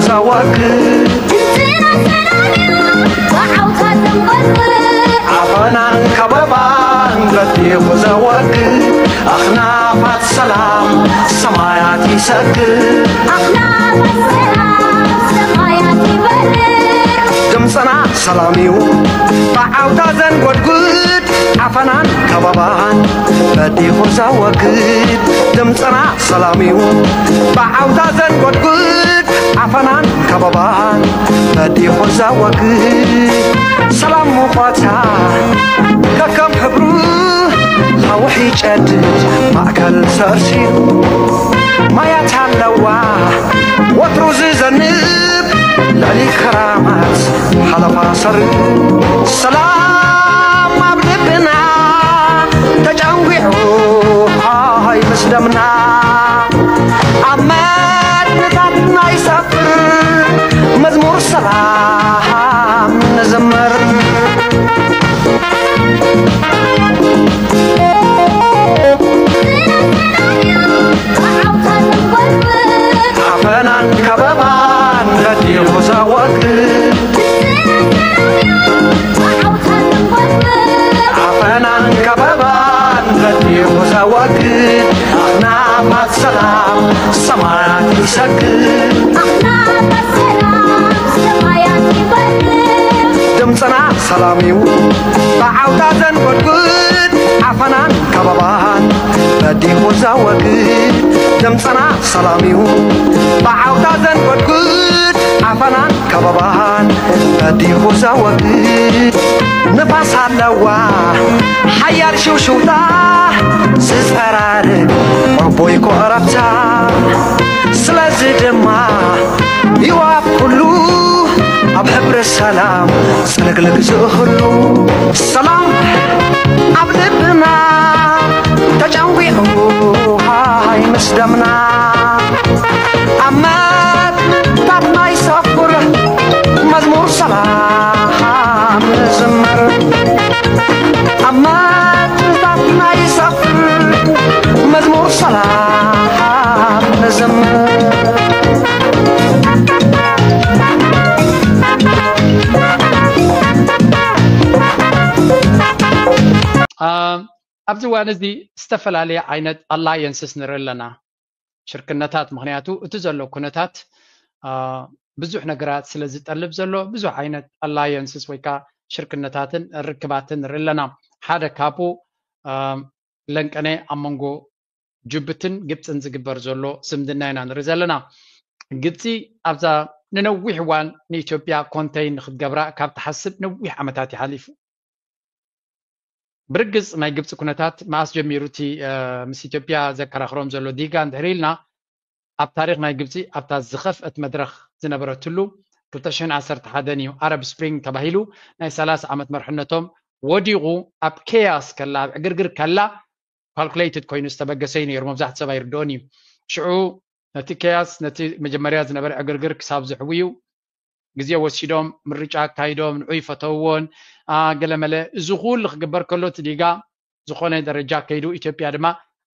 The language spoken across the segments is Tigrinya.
ዘወግድ ዓፈናን ከበባን በዲኹ ዘወግድ ኣኽናፋት ሰላም ሰማያት ይሰግድ። ድምፅና ሰላም እዩ ብዓውታ ዘንጎድጉድ ዓፈናን ከበባን በዲኹ ዘወግድ። ድምፅና ሰላም እዩ ብዓውታ ዘንጎድጉድ ዓፈናን ከበባን በዲኹ ዘወግድ። ሰላም ሙቐታ ከከም ሕብሩ ኣውሒ ጨድድ ማእከል ሰርሲሩ ማያት ኣለዋ ወትሩ ዝዘንብ ልዕሊ ከራማት ሓለፋ ሰር ሰላም ኣብ ልብና ተጨንጒዑ ሃይ ምስ ደምና ኣብ መድንታትና ይሰፍር መዝሙር ሰላም ንዘምር። ዓፈናን ከበባን በዲኹ ዘወግድ ዓፈናን ከበባን በዲኹ ዘወግድ ኣኽናፋት ሰላም ሰማያት ይሰግድ። ድምፅና ሰላም እዩ ብዓውታ ዘንጎድጉድ ዓፈናን ከበባን በዲኹ ዘወግድ። ድምፅና ሰላም እዩ ብዓውታ ዘንጎድጉድ ዓፈናን ከበባን በዲኹ ዘወግድ። ንፋስ ኣለዋ ሓያል ሽውሽውታ ዝፀራርግ ዕቡይ ኮረብታ። ስለዚ ድማ ይዋብ ኩሉ ኣብ ሕብሪ ሰላም ጽልግልግ ዝእኽሉ ሰላም ኣብ ልብና ተጨንጒዑ ሃይ ምስ ደምና ኣብ መትንታትና ይሰፍር መዝሙር ሰላም ንዝምር ኣብ መትንታትና ይሰፍር መዝሙር ሰላም ንዘምር። ኣብዚ እዋን እዚ ዝተፈላለየ ዓይነት ኣላየንስስ ንርኢ ኣለና፣ ሽርክነታት። ምኽንያቱ እቲ ዘሎ ኩነታት ብዙሕ ነገራት ስለ ዝጠልብ ዘሎ ብዙሕ ዓይነት ኣላየንስስ ወይ ከዓ ሽርክነታትን ርክባትን ንርኢ ኣለና። ሓደ ካብኡ ለንቀነ ኣብ መንጎ ጅቡትን ግብፅን ዝግበር ዘሎ ዝምድና ኢና ንርኢ ዘለና። ግብፂ ኣብዛ ንነዊሕ እዋን ንኢትዮጵያ ኮንተይን ንክትገብራ ካብ ትሓስብ ነዊሕ ዓመታት ይሓሊፉ። ብርግፅ ናይ ግብፂ ኩነታት መኣስ ጀሚሩ እቲ ምስ ኢትዮጵያ ዘከራኽሮም ዘሎ ዲጋ እንድሕር ኢልና ኣብ ታሪክ ናይ ግብፂ ኣብታ ዝኸፍአት መድረክ ዝነበረትሉ ክልተ ሽሕን ዓሰርተ ሓደን እዩ ኣረብ ስፕሪንግ ተባሂሉ ናይ ሰላሳ ዓመት መርሕነቶም ወዲቑ ኣብ ኬያስ ከላ ኣብ ዕግርግር ከላ ካልኩሌትድ ኮይኑ ዝተበገሰ እዩ ነይሩ። መብዛሕቲ ሰብ ኣይርድኦን እዩ። ሽዑ ነቲ ኬያስ ነቲ መጀመርያ ዝነበረ ዕግርግር ክሳብ ዝሕውዩ ግዜ ወሲዶም ምርጫ ኣካይዶም ንዑ ይፈተውዎን ገለመለ እዚ ኩሉ ክግበር ከሎ እቲ ዲጋ ዝኾነ ደረጃ ከይዱ ኢትዮጵያ ድማ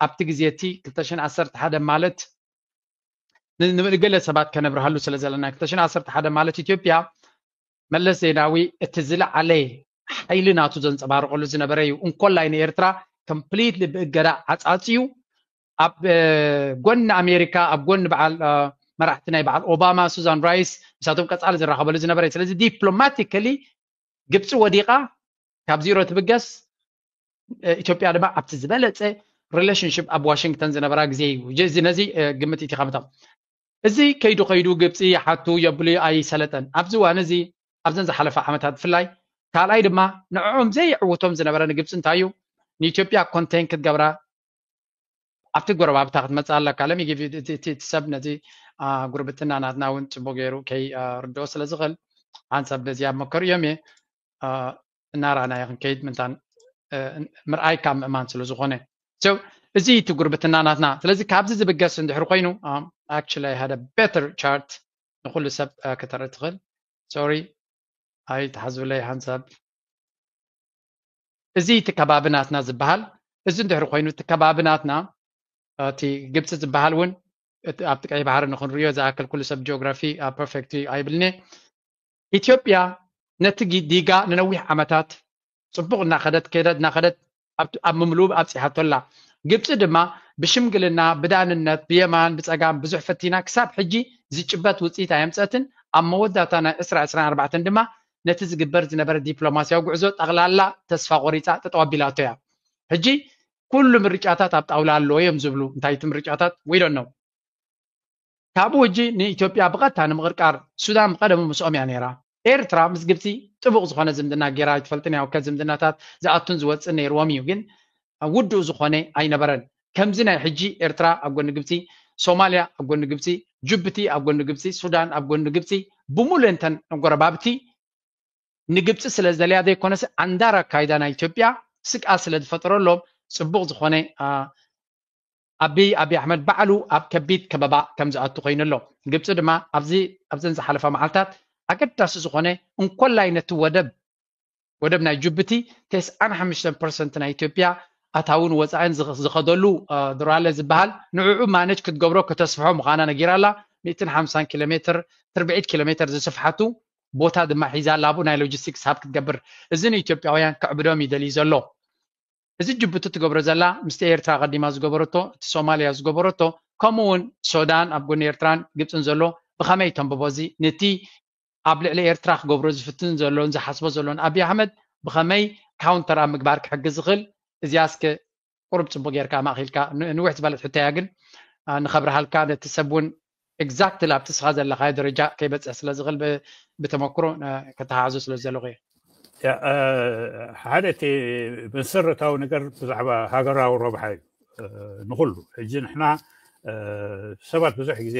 ኣብቲ ግዜ እቲ ክልተ ሽሕን ዓሰርተ ሓደን ማለት ንገለ ሰባት ከነብርሃሉ ስለ ዘለና ክልተ ሽሕን ዓሰርተ ሓደን ማለት ኢትዮጵያ መለስ ዜናዊ እቲ ዝለዓለ ሓይሊ ናቱ ዘንፀባርቐሉ ዝነበረ እዩ። እንኮላይ ንኤርትራ ኮምፕሊትሊ ብእገዳ ዓፃፅዩ ኣብ ጎኒ ኣሜሪካ ኣብ ጎኒ በዓል መራሕቲ ናይ በዓል ኦባማ ሱዛን ራይስ ምሳቶም ቀፃሊ ዝራኸበሉ ዝነበረ እዩ። ስለዚ ዲፕሎማቲካሊ ግብፂ ወዲቓ ካብ ዚሮ ትብገስ ኢትዮጵያ ድማ ኣብቲ ዝበለፀ ሪሌሽንሽፕ ኣብ ዋሽንግተን ዝነበራ ግዜ እዩ። እዚ ነዚ ግምት እቲ ከምታ እዚ ከይዱ ከይዱ ግብፂ ሓቱ የብሉ ኣይሰለጠን። ኣብዚ እዋን እዚ ኣብዘን ዝሓለፋ ዓመታት ብፍላይ ካልኣይ ድማ ንዕኦም ዘይዕውቶም ዝነበረ ንግብፂ እንታይ እዩ ንኢትዮጵያ ኮንቴን ክትገብራ ኣብቲ ጎረባብታ ክትመፅእ ኣለካ። ለሚጊ እቲ ሰብ ነዚ ጉርብትና ናትና እውን ፅቡቅ ገይሩ ከይርድኦ ስለ ዝኽእል ሓንሳብ በዚ ኣብ መከሩ እዮም እየ እናረኣናዮ ክንከይድ ምንታን ምርኣይ ካብ ምእማን ስለ ዝኾነ እዚ እቲ ጉርብትና ናትና። ስለዚ ካብዚ ዝብገስ እንድሕር ኮይኑ actually I had a better chart ንኩሉ ሰብ ከተርኢ ትኽእል። ሶሪ ኣይተሓዝብለይ ሓንሳብ እዚ እቲ ከባቢ ናትና ዝበሃል እዚ እንድሕር ኮይኑ እቲ ከባቢ ናትና እቲ ግብፂ ዝበሃል እውን ኣብቲ ቀይ ባሕሪ ንክንሪዮ ዝኣክል ኩሉ ሰብ ጂኦግራፊ ፐርፌክት ኣይብልኒ። ኢትዮጵያ ነቲ ዲጋ ንነዊሕ ዓመታት ፅቡቕ እናኸደት ከደት እናኸደት ኣብ ምምሉብ ኣብፂሓቶ ኣላ። ግብፂ ድማ ብሽምግልና ብዳንነት ብየማን ብፀጋም ብዙሕ ፈቲና ክሳብ ሕጂ ዝጭበት ውፅኢት ኣየምፀትን። ኣብ መወዳእታ ናይ ዕስራ ዕስራን ኣርባዕተን ድማ ነቲ ዝግበር ዝነበረ ዲፕሎማሲያዊ ጉዕዞ ጠቕላላ ተስፋ ቆሪፃ ጠጠው ኣቢላቶ እያ። ሕጂ ኩሉ ምርጫታት ኣብ ጣውላ ኣሎ እዮም ዝብሉ። እንታይ እቲ ምርጫታት? We don't know። ካብኡ ሕጂ ንኢትዮጵያ ብቐጥታ ንምቕርቃር ሱዳን ብቐደሙ ምስኦም እያ ነይራ። ኤርትራ ምስ ግብፂ ጥቡቕ ዝኾነ ዝምድና ገይራ ኣይትፈልጥን እያ። ከ ዝምድናታት ዝኣቱን ዝወፅን ነይርዎም እዩ፣ ግን ውዱእ ዝኾነ ኣይነበረን። ከምዚ ናይ ሕጂ ኤርትራ ኣብ ጎኒ ግብፂ፣ ሶማልያ ኣብ ጎኒ ግብፂ፣ ጅቡቲ ኣብ ጎኒ ግብፂ፣ ሱዳን ኣብ ጎኒ ግብፂ፣ ብምሉእንተን ጎረባብቲ ንግብፂ ስለ ዝደልያ ዘይኮነስ ኣንዳር ኣካይዳ ናይ ኢትዮጵያ ስግኣት ስለ ዝፈጠረሎም ፅቡቕ ዝኾነ ኣቢ ኣቢ ኣሕመድ ባዕሉ ኣብ ከቢድ ከበባ ከም ዝኣቱ ኮይኑ ኣሎ። ግብፂ ድማ ኣብዚ ኣብዘን ዝሓለፋ መዓልታት ኣገዳሲ ዝኾነ እንኮላይ ነቲ ወደብ ወደብ ናይ ጅቡቲ ተስዓን ሓሙሽተን ፐርሰንት ናይ ኢትዮጵያ ኣታውን ወፃእን ዝኸደሉ ድራለ ዝበሃል ንዕዑ ማነጅ ክትገብሮ ከተስፍሖ ምዃና ነጊራ ኣላ። ሚእትን ሓምሳን ኪሎ ሜትር ትርብዒት ኪሎ ሜትር ዝስፍሓቱ ቦታ ድማ ሒዛ ኣላ። ኣብኡ ናይ ሎጂስቲክስ ሃብ ክትገብር እዚ ንኢትዮጵያውያን ከዕብዶም ይደልዩ ዘሎ። እዚ ጅቡቲ ትገብሮ ዘላ ምስቲ ኤርትራ ቀዲማ ዝገበረቶ እቲ ሶማልያ ዝገበረቶ ከምኡ እውን ሱዳን ኣብ ጎኒ ኤርትራን ግብፅን ዘሎ ብኸመይ ተንብቦ? እዚ ነቲ ኣብ ልዕሊ ኤርትራ ክገብሮ ዝፍትን ዘሎን ዝሓስቦ ዘሎን ኣብይ ኣሕመድ ብኸመይ ካውንተር ኣብ ምግባር ክሕግዝ ዝኽእል? እዚኣ እስከ ቁሩብ ፅቡቅ ጌርካ ማእኪልካ ንውሕ ዝበለት ሕቶ እያ፣ ግን ንኸብርሃልካ ነቲ ሰብ እውን ኤግዛክትሊ ኣብቲ ስኻ ዘለኻዮ ደረጃ ከይበፅሕ ስለ ዝኽእል ብተመክሮ ከተሓዞ ስለ ዘለኹ እየ። ሓደ እቲ መሰረታዊ ነገር ብዛዕባ ሃገራዊ ረብሓ እዩ ንኩሉ። ሕጂ ንሕና ሰባት ብዙሕ ግዜ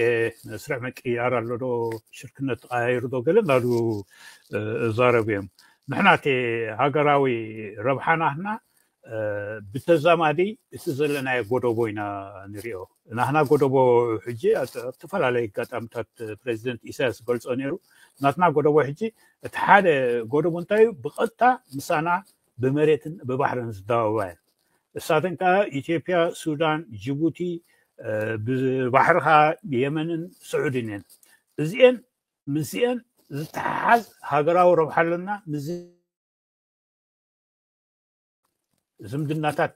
መስርዕ ምቅይያር ኣሎ ዶ ሽርክነት ተቀያይሩ ዶ ገለ እናሉ እዛረቡ እዮም። ንሕና እቲ ሃገራዊ ረብሓና ህና ብተዛማዲ እቲ ዘለናዮ ጎደቦ ኢና ንሪኦ። ናህና ጎደቦ ሕጂ ኣብ ዝተፈላለዩ ኣጋጣምታት ፕሬዚደንት ኢሳያስ ገልጾ ነይሩ። ናትና ጎደቦ ሕጂ እቲ ሓደ ጎደቦ እንታይ እዩ? ብቐጥታ ምሳና ብመሬትን ብባሕርን ዝዳወባ እየን። እሳተን ከዓ ኢትዮጵያ፣ ሱዳን፣ ጅቡቲ፣ ብባሕሪ ከዓ የመንን ስዑድን እየን። እዚአን ምስዚአን ዝተሓሓዝ ሃገራዊ ረብሓ ኣለና። ዝምድናታት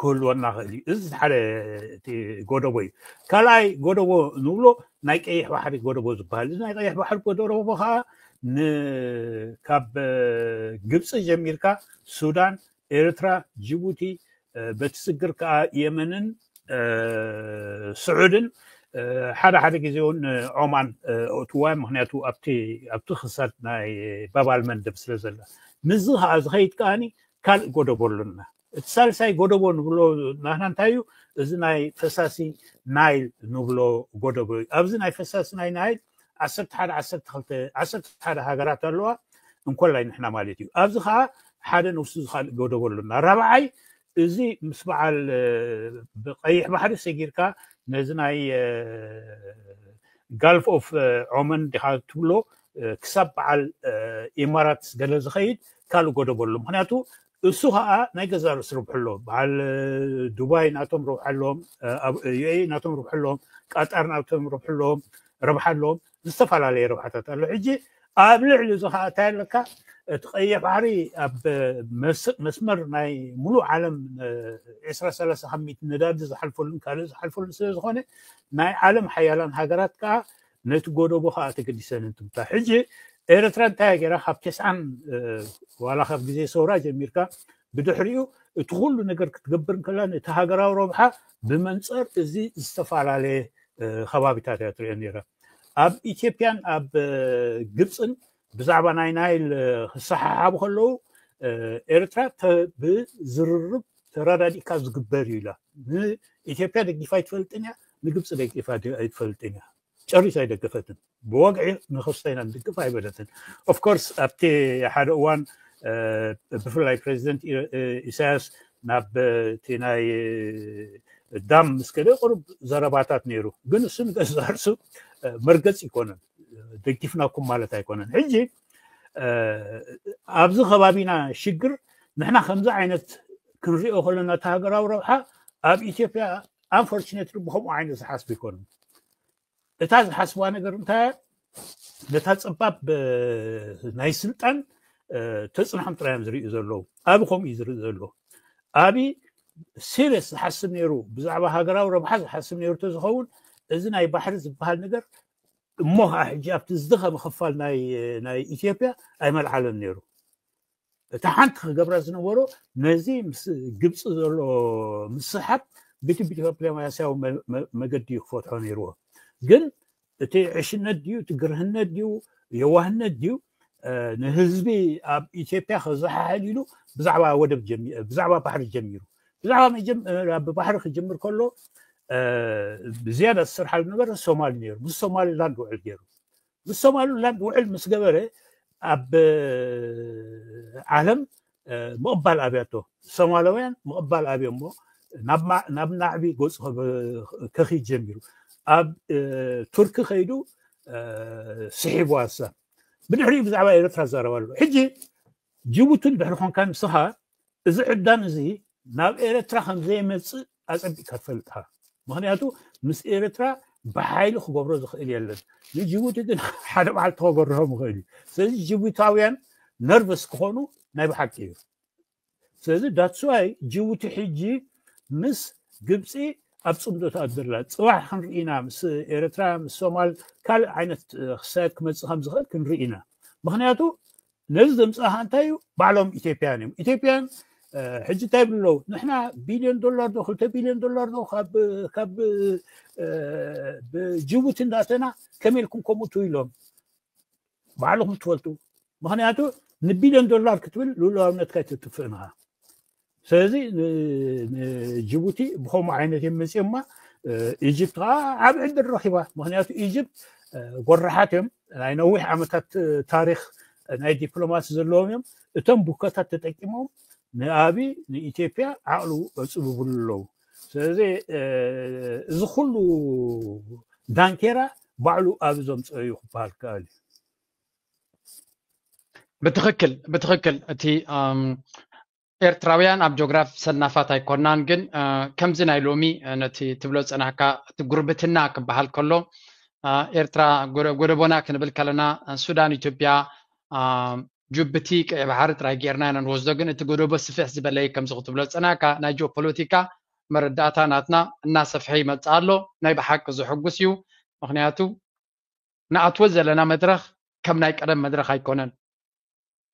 ክህልወና ክእል እዩ። እዚ ሓደ እቲ ጎደቦ እዩ። ካልኣይ ጎደቦ ንብሎ ናይ ቀይሕ ባሕሪ ጎደቦ ዝበሃል። እዚ ናይ ቀይሕ ባሕሪ ጎደቦ ከዓ ካብ ግብፂ ጀሚርካ ሱዳን፣ ኤርትራ፣ ጅቡቲ፣ በቲ ስግር ከዓ የመንን ስዑድን ሓደ ሓደ ግዜ እውን ዖማን እትዋ። ምክንያቱ ኣብቲ ክሳድ ናይ ባባል መንደብ ስለ ዘላ ምስዚ ከዓ ዝኸይድ ከዓኒ ካልእ ጎደቦ ኣሎና። እቲ ሳልሳይ ጎደቦ ንብሎ ናህና እንታይ እዩ? እዚ ናይ ፈሳሲ ናይል ንብሎ ጎደቦ እዩ። ኣብዚ ናይ ፈሳሲ ናይ ናይል ዓሰርተ ሓደ ዓሰርተ ክልተ ዓሰርተ ሓደ ሃገራት ኣለዋ፣ እንኮላይ ንሕና ማለት እዩ። ኣብዚ ከዓ ሓደ ነብሱ ዝካልእ ጎደቦ ኣሎና። ራብዓይ እዚ ምስ በዓል ብቀይሕ ባሕሪ ሰጊርካ ነዚ ናይ ጋልፍ ኦፍ ዖመን ዲካ ትብሎ ክሳብ በዓል ኢማራት ገለ ዝኸይድ ካልእ ጎደቦ ኣሎ። ምክንያቱ እሱ ከዓ ናይ ገዛ ርእሱ ርብሑ ኣሎ። በዓል ዱባይ ናቶም ረብሓ ኣለዎም፣ ዩኤኢ ናቶም ረብሓ ኣለዎም፣ ቃጣር ናቶም ረብሓ ኣለዎም፣ ረብሓ ኣለዎም። ዝተፈላለየ ረብሓታት ኣሎ። ሕጂ ኣብ ልዕሊ እዚ ከዓ እንታይ ኣለካ? እቲ ቀይሕ ባሕሪ ኣብ መስመር ናይ ሙሉእ ዓለም ዕስራ ሰላሳ ካብ ሚእቲ ነዳዲ ዝሓልፈሉን ካልእ ዝሓልፈሉን ስለ ዝኾነ ናይ ዓለም ሓያላን ሃገራት ከዓ ነቲ ጎደቦ ከዓ ተገዲሰን እንትምታ። ሕጂ ኤርትራ እንታይ ገይራ? ካብ ተስዓን ዋላ ካብ ግዜ ሰውራ ጀሚርካ ብድሕሪኡ እቲ ኩሉ ነገር ክትገብር እንከላ ነቲ ሃገራዊ ረብሓ ብመንፅር እዚ ዝተፈላለየ ከባቢታት እያ ትሪኦ ነይራ። ኣብ ኢትዮጵያን ኣብ ግብፅን ብዛዕባ ናይ ናይል ክሰሓሓቡ ከለዉ ኤርትራ ብዝርርብ ተረዳዲእካ ዝግበር እዩ ኢላ። ንኢትዮጵያ ደጊፋ ኣይትፈልጥን እያ፣ ንግብፂ ደጊፋ ኣይትፈልጥን እያ። ጨሪስ ኣይደገፈትን። ብወግዒ ንክስተ ኢና ንድግፍ ኣይበለትን። ኦፍኮርስ ኣብቲ ሓደ እዋን ብፍላይ ፕሬዚደንት ኢሳያስ ናብ እቲ ናይ ዳም ምስ ከደ ቁሩብ ዘረባታት ነይሩ፣ ግን እሱ ንገዛ ርእሱ መርገፂ ይኮነን፣ ደጊፍናኩም ማለት ኣይኮነን። ሕጂ ኣብዚ ከባቢና ሽግር ንሕና ከምዚ ዓይነት ክንሪኦ ከለና እቲ ሃገራዊ ረብሓ ኣብ ኢትዮጵያ ኣንፎርችነት ብከምኡ ዓይነት ዝሓስብ ይኮነን። እታ ዝሓስብዋ ነገር እንታይ ነታ ፀባብ ናይ ስልጣን ተፅንሖም ጥራዮም ዝርእዩ ዘለዉ። ኣቢ ከምኡ እዩ ዝርኢ ዘሎ። ኣቢ ሲሪየስ ዝሓስብ ነይሩ፣ ብዛዕባ ሃገራዊ ረብሓ ዝሓስብ ነይሩ ተዝኸውን እዚ ናይ ባሕሪ ዝበሃል ነገር እሞ ከዓ ሕጂ ኣብቲ ዝደኸመ ክፋል ናይ ኢትዮጵያ ኣይመልዓለን ነይሩ። እታ ሓንቲ ክገብራ ዝነበሮ ነዚ ምስ ግብፂ ዘሎ ምስሓብ ብዲፕሎማስያዊ መገዲ እዩ ክፈትሖ ነይርዎ። ግን እቲ ዕሽነት ድዩ፣ እቲ ግርህነት ድዩ፣ የዋህነት ድዩ፣ ንህዝቢ ኣብ ኢትዮጵያ ከዘሓሕል ኢሉ ብዛዕባ ወደብ ብዛዕባ ባሕሪ ጀሚሩ። ብዛዕባ ብባሕሪ ክጅምር ከሎ ብዝያዳ ዝሰርሓሉ ነበረ ሶማሊ ነይሩ። ምስ ሶማሊላንድ ውዕል ገይሩ። ምስ ሶማሊላንድ ውዕል ምስ ገበረ ኣብ ዓለም ምቕባል ኣብያቶ። ሶማላውያን ምቕባል ኣብዮሞ ናብ ናዕቢ ገፁ ከኺድ ጀሚሩ። ኣብ ቱርኪ ከይዱ ስሒቡ ኣሳ። ብድሕሪኡ ብዛዕባ ኤርትራ ዝዛረብ ኣሎ። ሕጂ ጅቡቲ ድሕሪ ኮንካ ንስኻ እዚ ዕዳን እዚ ናብ ኤርትራ ከም ዘይመፅእ ኣፀቢቕካ ትፈልጥካ። ምክንያቱ ምስ ኤርትራ ብሓይሊ ክገብሮ ዝኽእል የለን። ንጅቡቲ ግን ሓደ መዓልቲ ክገብርሆም ይኽእል እዩ። ስለዚ ጅቡታውያን ነርቨስ ክኾኑ ናይ ብሓቂ እዩ። ስለዚ that's why ጅቡቲ ሕጂ ምስ ግብፂ ኣብ ፅምዶ ትኣትው ዘላ። ፅባሕ ክንርኢ ኢና ምስ ኤርትራ ምስ ሶማል ካልእ ዓይነት ክሳየት ክመፅእ ከም ዝኽእል ክንርኢ ኢና። ምክንያቱ ነዚ ዘምፅኣኻ እንታይ እዩ? ባዕሎም ኢትዮጵያን እዮም። ኢትዮጵያን ሕጂ እንታይ ይብሉ ኣለዉ? ንሕና ቢልዮን ዶላር ዶ ክልተ ቢልዮን ዶላር ዶ ካብ ብጅቡቲ እንዳተና ከመይ ኢልኩም ከምኡ ትብሉ ኢሎም። ባዕልኹም ትፈልጡ። ምክንያቱ ንቢልዮን ዶላር ክትብል ልኡላውነትካ ኣይተትፍእን ኢኻ። ስለዚ ንጅቡቲ ብከምኡ ዓይነት እዮም መፅኦማ። ኢጅፕት ከዓ ዓብ ዕድል ረኪባ። ምክንያቱ ኢጅፕት ጎራሓት እዮም። ናይ ነዊሕ ዓመታት ታሪክ ናይ ዲፕሎማሲ ዘለዎም እዮም። እቶም ቡከታት ተጠቂሞም ንኣቢ ንኢትዮጵያ ዓቕሉ ኣፅብብሉ ኣለዉ። ስለዚ እዚ ኩሉ ዳንኬራ ባዕሉ ኣቢ ዘምፅኦ እዩ ክበሃል ከኣል እዩ። ብትክክል ብትክክል እቲ ኤርትራውያን ኣብ ጆግራፍ ሰናፋት ኣይኮናን። ግን ከምዚ ናይ ሎሚ ነቲ ትብሎ ዝፀናሕካ እቲ ጉርብትና ክበሃል ከሎ ኤርትራ ጎደቦና ክንብል ከለና ሱዳን፣ ኢትዮጵያ፣ ጅቡቲ፣ ቀይ ባሕሪ ጥራይ ጌርና ኢና ንወስዶ። ግን እቲ ጎደቦ ስፍሕ ዝበለ እዩ። ከምዚ ክትብሎ ዝፀናሕካ ናይ ጂኦፖለቲካ መረዳእታ ናትና እናሰፍሐ ይመፅእ ኣሎ። ናይ ብሓቂ ዘሐጉስ እዩ። ምክንያቱ ንኣትዎ ዘለና መድረክ ከም ናይ ቀደም መድረክ ኣይኮነን።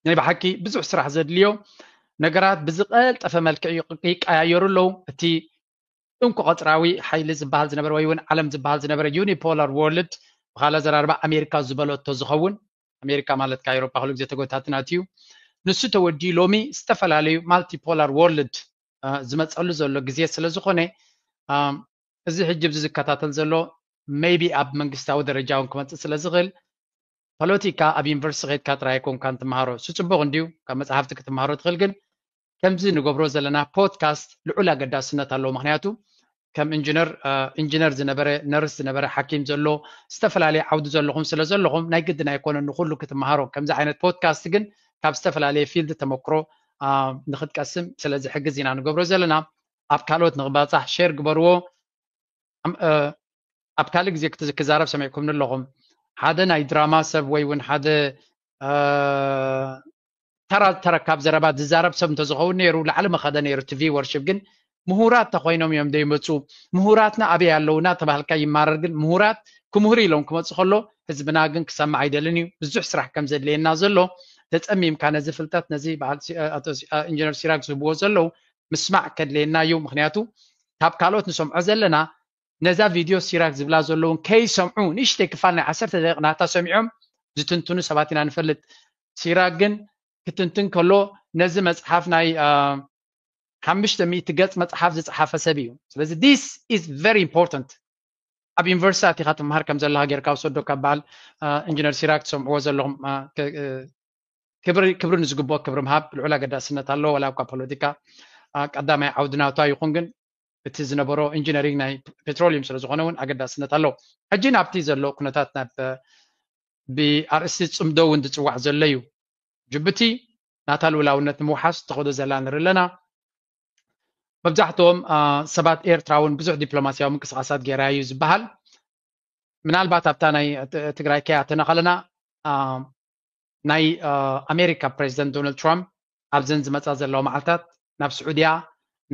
ናይ ብሓቂ ብዙሕ ስራሕ ዘድልዮ፣ ነገራት ብዝቀልጠፈ መልክዕ ይቀያየሩ ኣለዉ። እቲ እንኮ ቀፅራዊ ሓይሊ ዝበሃል ዝነበረ ወይ እውን ዓለም ዝበሃል ዝነበረ ዩኒፖላር ወርልድ፣ ብካልእ ኣዘራርባ ኣሜሪካ ዝበለቶ ዝኸውን፣ ኣሜሪካ ማለት ካብ ኤውሮጳ ኩሉ ግዜ ተጎታትናት እዩ። ንሱ ተወዲኡ ሎሚ ዝተፈላለዩ ማልቲፖላር ወርልድ ዝመፀሉ ዘሎ ግዜ ስለ ዝኾነ፣ እዚ ሕጂ ኣብዚ ዝከታተል ዘሎ maybe ኣብ መንግስታዊ ደረጃ እውን ክመፅእ ስለ ዝኽእል፣ ፖለቲካ ኣብ ዩኒቨርሲቲ ከድካ ጥራይ ኣይኮንካን ትመሃሮ። እሱ ፅቡቕ እንድዩ፣ ካብ መፅሓፍቲ ክትመሃሮ ትኽእል። ግን ከምዚ ንገብሮ ዘለና ፖድካስት ልዑል ኣገዳስነት ኣለዎ። ምክንያቱ ከም ኢንጂነር ኢንጂነር ዝነበረ፣ ነርስ ዝነበረ፣ ሓኪም ዘሎ፣ ዝተፈላለየ ዓውዲ ዘለኹም ስለ ዘለኹም ናይ ግድን ኣይኮነን ንኩሉ ክትመሃሮ። ከምዚ ዓይነት ፖድካስት ግን ካብ ዝተፈላለየ ፊልድ ተመክሮ ንክትቀስም ስለ ዝሕግዝ ኢና ንገብሮ ዘለና። ኣብ ካልኦት ንክባፃሕ ሼር ግበርዎ። ኣብ ካልእ ግዜ ክዛረብ ሰሚዕኩምኒ ኣለኹም። ሓደ ናይ ድራማ ሰብ ወይ እውን ሓደ ተራ ተረካብ ዘረባ ዝዛረብ ሰብ እንተዝኸውን ነይሩ ላዕሊ መኸደ ነይሩ እቲ ቪወርሽፕ። ግን ምሁራት ተኮይኖም እዮም ዘይመፁ። ምሁራትና ኣበይ ኣለዉ እናተባህልካ ይማረር። ግን ምሁራት ክምህሩ ኢሎም ክመፁ ከሎ ህዝብና ግን ክሰምዕ ኣይደልን እዩ። ብዙሕ ስራሕ ከም ዘድልየና ዘሎ ተፀሚምካ ነዚ ፍልጠት ነዚ ኢንጂነር ሲራክ ዝህብዎ ዘለዉ ምስማዕ ከድልየና እዩ። ምክንያቱ ካብ ካልኦት ንሰምዖ ዘለና ነዛ ቪድዮ ሲራክ ዝብላ ዘለውን ከይሰምዑ ንእሽተይ ክፋል ናይ ዓሰርተ ደቂቕ ናታ ሰሚዖም ዝትንትኑ ሰባት ኢና ንፈልጥ። ሲራክ ግን ክትንትን ከሎ ነዚ መፅሓፍ ናይ ሓምሽተ ሚእቲ ገፅ መፅሓፍ ዝፀሓፈ ሰብ እዩ። ስለዚ this is very important። ኣብ ዩኒቨርሲቲ ኣቲኻ ትምሃር ከም ዘለኻ ጌርካ ውሰዶ ካብ በዓል ኢንጂነር ሲራክ ትሰምዕዎ ዘለኹም ክብሪ ክብሪ ንዝግብኦ ክብሪ ምሃብ ልዑል ኣገዳስነት ኣለዎ። ዋላ እኳ ፖለቲካ ቀዳማይ ዓውዲ ናቱ ኣይኹን፣ ግን እቲ ዝነበሮ ኢንጂነሪንግ ናይ ፔትሮሊየም ስለ ዝኾነ እውን ኣገዳስነት ኣለዎ። ሕጂ ናብቲ ዘሎ ኩነታት ናብ ብኣርእስቲ ፅምዶ እውን ዝፅዋዕ ዘሎ እዩ። ጅቡቲ ናታ ልኡላውነት ንምውሓስ ተኸዶ ዘላ ንርኢ ኣለና። መብዛሕትኦም ሰባት ኤርትራ እውን ብዙሕ ዲፕሎማስያዊ ምንቅስቃሳት ገይራ እዩ ዝበሃል። ምናልባት ኣብታ ናይ ትግራይ ከያትና ከለና ናይ ኣሜሪካ ፕሬዚደንት ዶናልድ ትራምፕ ኣብዘን ዝመፃ ዘለዋ መዓልታት ናብ ስዑድያ፣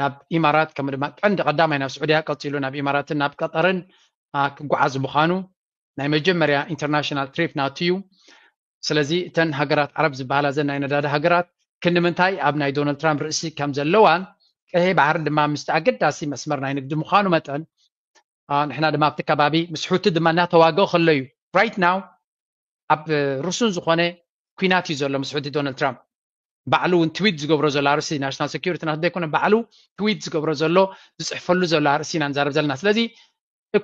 ናብ ኢማራት፣ ከምኡ ድማ ቀንዲ ቀዳማይ ናብ ስዑድያ፣ ቀፂሉ ናብ ኢማራትን ናብ ቀጠርን ክጓዓዝ ምዃኑ ናይ መጀመርያ ኢንተርናሽናል ትሪፕ ናቱ እዩ። ስለዚ እተን ሃገራት ዓረብ ዝበሃላ ዘን ናይ ነዳዲ ሃገራት ክንምንታይ ኣብ ናይ ዶናልድ ትራምፕ ርእሲ ከም ዘለዋን ቀይሕ ባሕሪ ድማ ምስቲ ኣገዳሲ መስመር ናይ ንግዲ ምዃኑ መጠን ንሕና ድማ ኣብቲ ከባቢ ምስ ሑቲ ድማ እናተዋገኡ ከለዩ ራይት ናው ኣብ ርሱን ዝኾነ ኩናት እዩ ዘሎ ምስ ሑቲ ዶናልድ ትራምፕ። ባዕሉ እውን ትዊት ዝገብሮ ዘሎ ኣርእሲ ናሽናል ሴኩሪቲ ናቱ ዘይኮነ ባዕሉ ትዊት ዝገብሮ ዘሎ ዝፅሕፈሉ ዘሎ ኣርእሲ ኢና ንዛረብ ዘለና። ስለዚ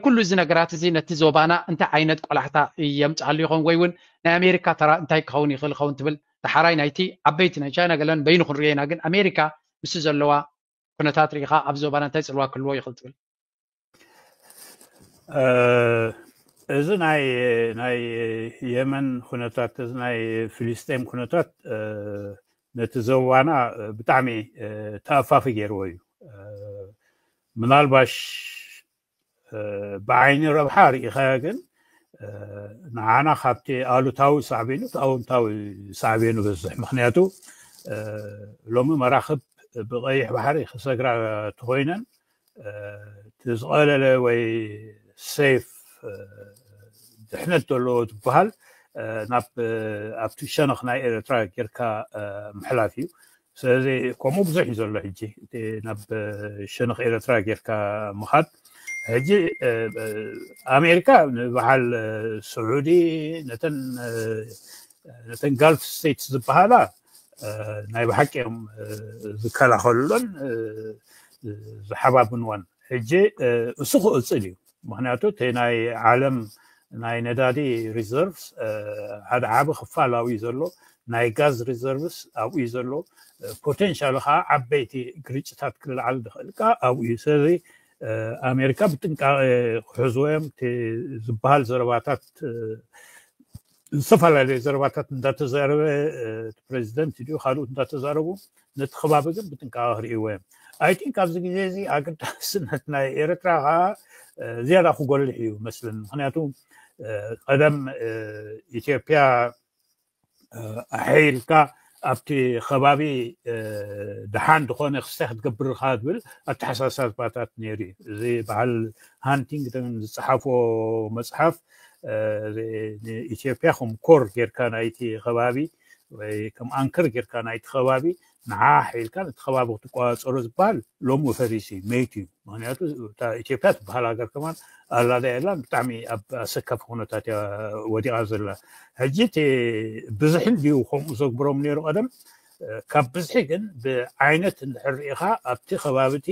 ኩሉ እዚ ነገራት እዚ ነቲ ዞባና እንታይ ዓይነት ቆላሕታ የምፅኣሉ ይኸውን ወይ እውን ናይ ኣሜሪካ ተራ እንታይ ክኸውን ይኽእል ይኸውን ትብል ዳሓራይ ናይቲ ዓበይቲ ናይ ቻይና ገለን በይኑ ክንሪኦ ኢና። ግን ኣሜሪካ ምስ ዘለዋ ኩነታት ርኢኻ ኣብ ዞባና እንታይ ፅልዋ ክህልዎ ይኽእል ትብል? እዚ ናይ ናይ የመን ኩነታት እዚ ናይ ፍልስጤም ኩነታት ነቲ ዞባና ብጣዕሚ ተኣፋፊ ገይርዎ እዩ። ምናልባሽ ብዓይኒ ረብሓ ርኢኻዮ ግን ንዓና ካብቲ ኣሉታዊ ሳዕቤኑ እቲ ኣውንታዊ ሳዕቤኑ በዝሕ። ምክንያቱ ሎሚ መራክብ ብቀይሕ ባሕሪ ክሰግራ ተኮይነን እቲ ዝቐለለ ወይ ሴፍ ድሕነት ዘለዎ ዝበሃል ናብ ኣብቲ ሸነኽ ናይ ኤርትራ ጌርካ ምሕላፍ እዩ። ስለዚ ከምኡ ብዙሕ እዩ ዘሎ ሕጂ እቲ ናብ ሸነኽ ኤርትራ ጌርካ ምኻድ። ሕጂ ኣሜሪካ ንበዓል ስዑዲ ነተን ነተን ጋልፍ ስቴትስ ዝበሃላ ናይ ብሓቂ እዮም ዝከላኸሉሎን ዝሓባብንወን። ሕጂ እሱ ክቕፅል እዩ። ምክንያቱ እቲ ናይ ዓለም ናይ ነዳዲ ሪዘርቭስ ሓደ ዓቢ ክፋል ኣብኡ እዩ ዘሎ። ናይ ጋዝ ሪዘርቭስ ኣብኡ እዩ ዘሎ። ፖቴንሻል ከዓ ዓበይቲ ግርጭታት ክልዓል ዝኽእል ከዓ ኣብኡ እዩ። ስለዚ ኣሜሪካ ብጥንቃቄ ክሕዝዎ እዮም። እቲ ዝበሃል ዘረባታት ዝተፈላለዩ ዘረባታት እንዳተዛረበ እቲ ፕሬዚደንት ድዩ ካልኦት እንዳተዛረቡ ነቲ ከባቢ ግን ብጥንቃቐ ክርእይዎ እዮም። ኣይ ቲንክ ኣብዚ ግዜ እዚ ኣገዳስነት ናይ ኤርትራ ከዓ ዝያዳ ክጎልሕ እዩ መስልን። ምክንያቱ ቀደም ኢትዮጵያ ኣሕይልካ ኣብቲ ከባቢ ደሓን ዝኾነ ክስታይ ክትገብር ኢኻ ዝብል ኣተሓሳሳባታት ነይሩ እዩ። እዚ በዓል ሃንቲንግተን ዝፀሓፎ መፅሓፍ ንኢትዮጵያ ከም ኮር ጌርካ ናይቲ ከባቢ ወይ ከም ኣንከር ጌርካ ናይቲ ከባቢ ንዓ ኣሕይልካ ነቲ ከባቢ ክትቆፃፀሮ ዝበሃል ሎሚ ፈሪሱ እዩ፣ መይቱ እዩ። ምክንያቱ እታ ኢትዮጵያ ትበሃል ሃገር ከማን ኣላዳ የላን፣ ብጣዕሚ ኣብ ኣሰካፊ ኩነታት እያ ወዲቓ ዘላ። ሕጂ እቲ ብዝሒ እንድዩ ከምኡ ዘግብሮም ነይሩ ቀደም። ካብ ብዝሒ ግን ብዓይነት እንድሕር ርኢኻ ኣብቲ ከባቢ እቲ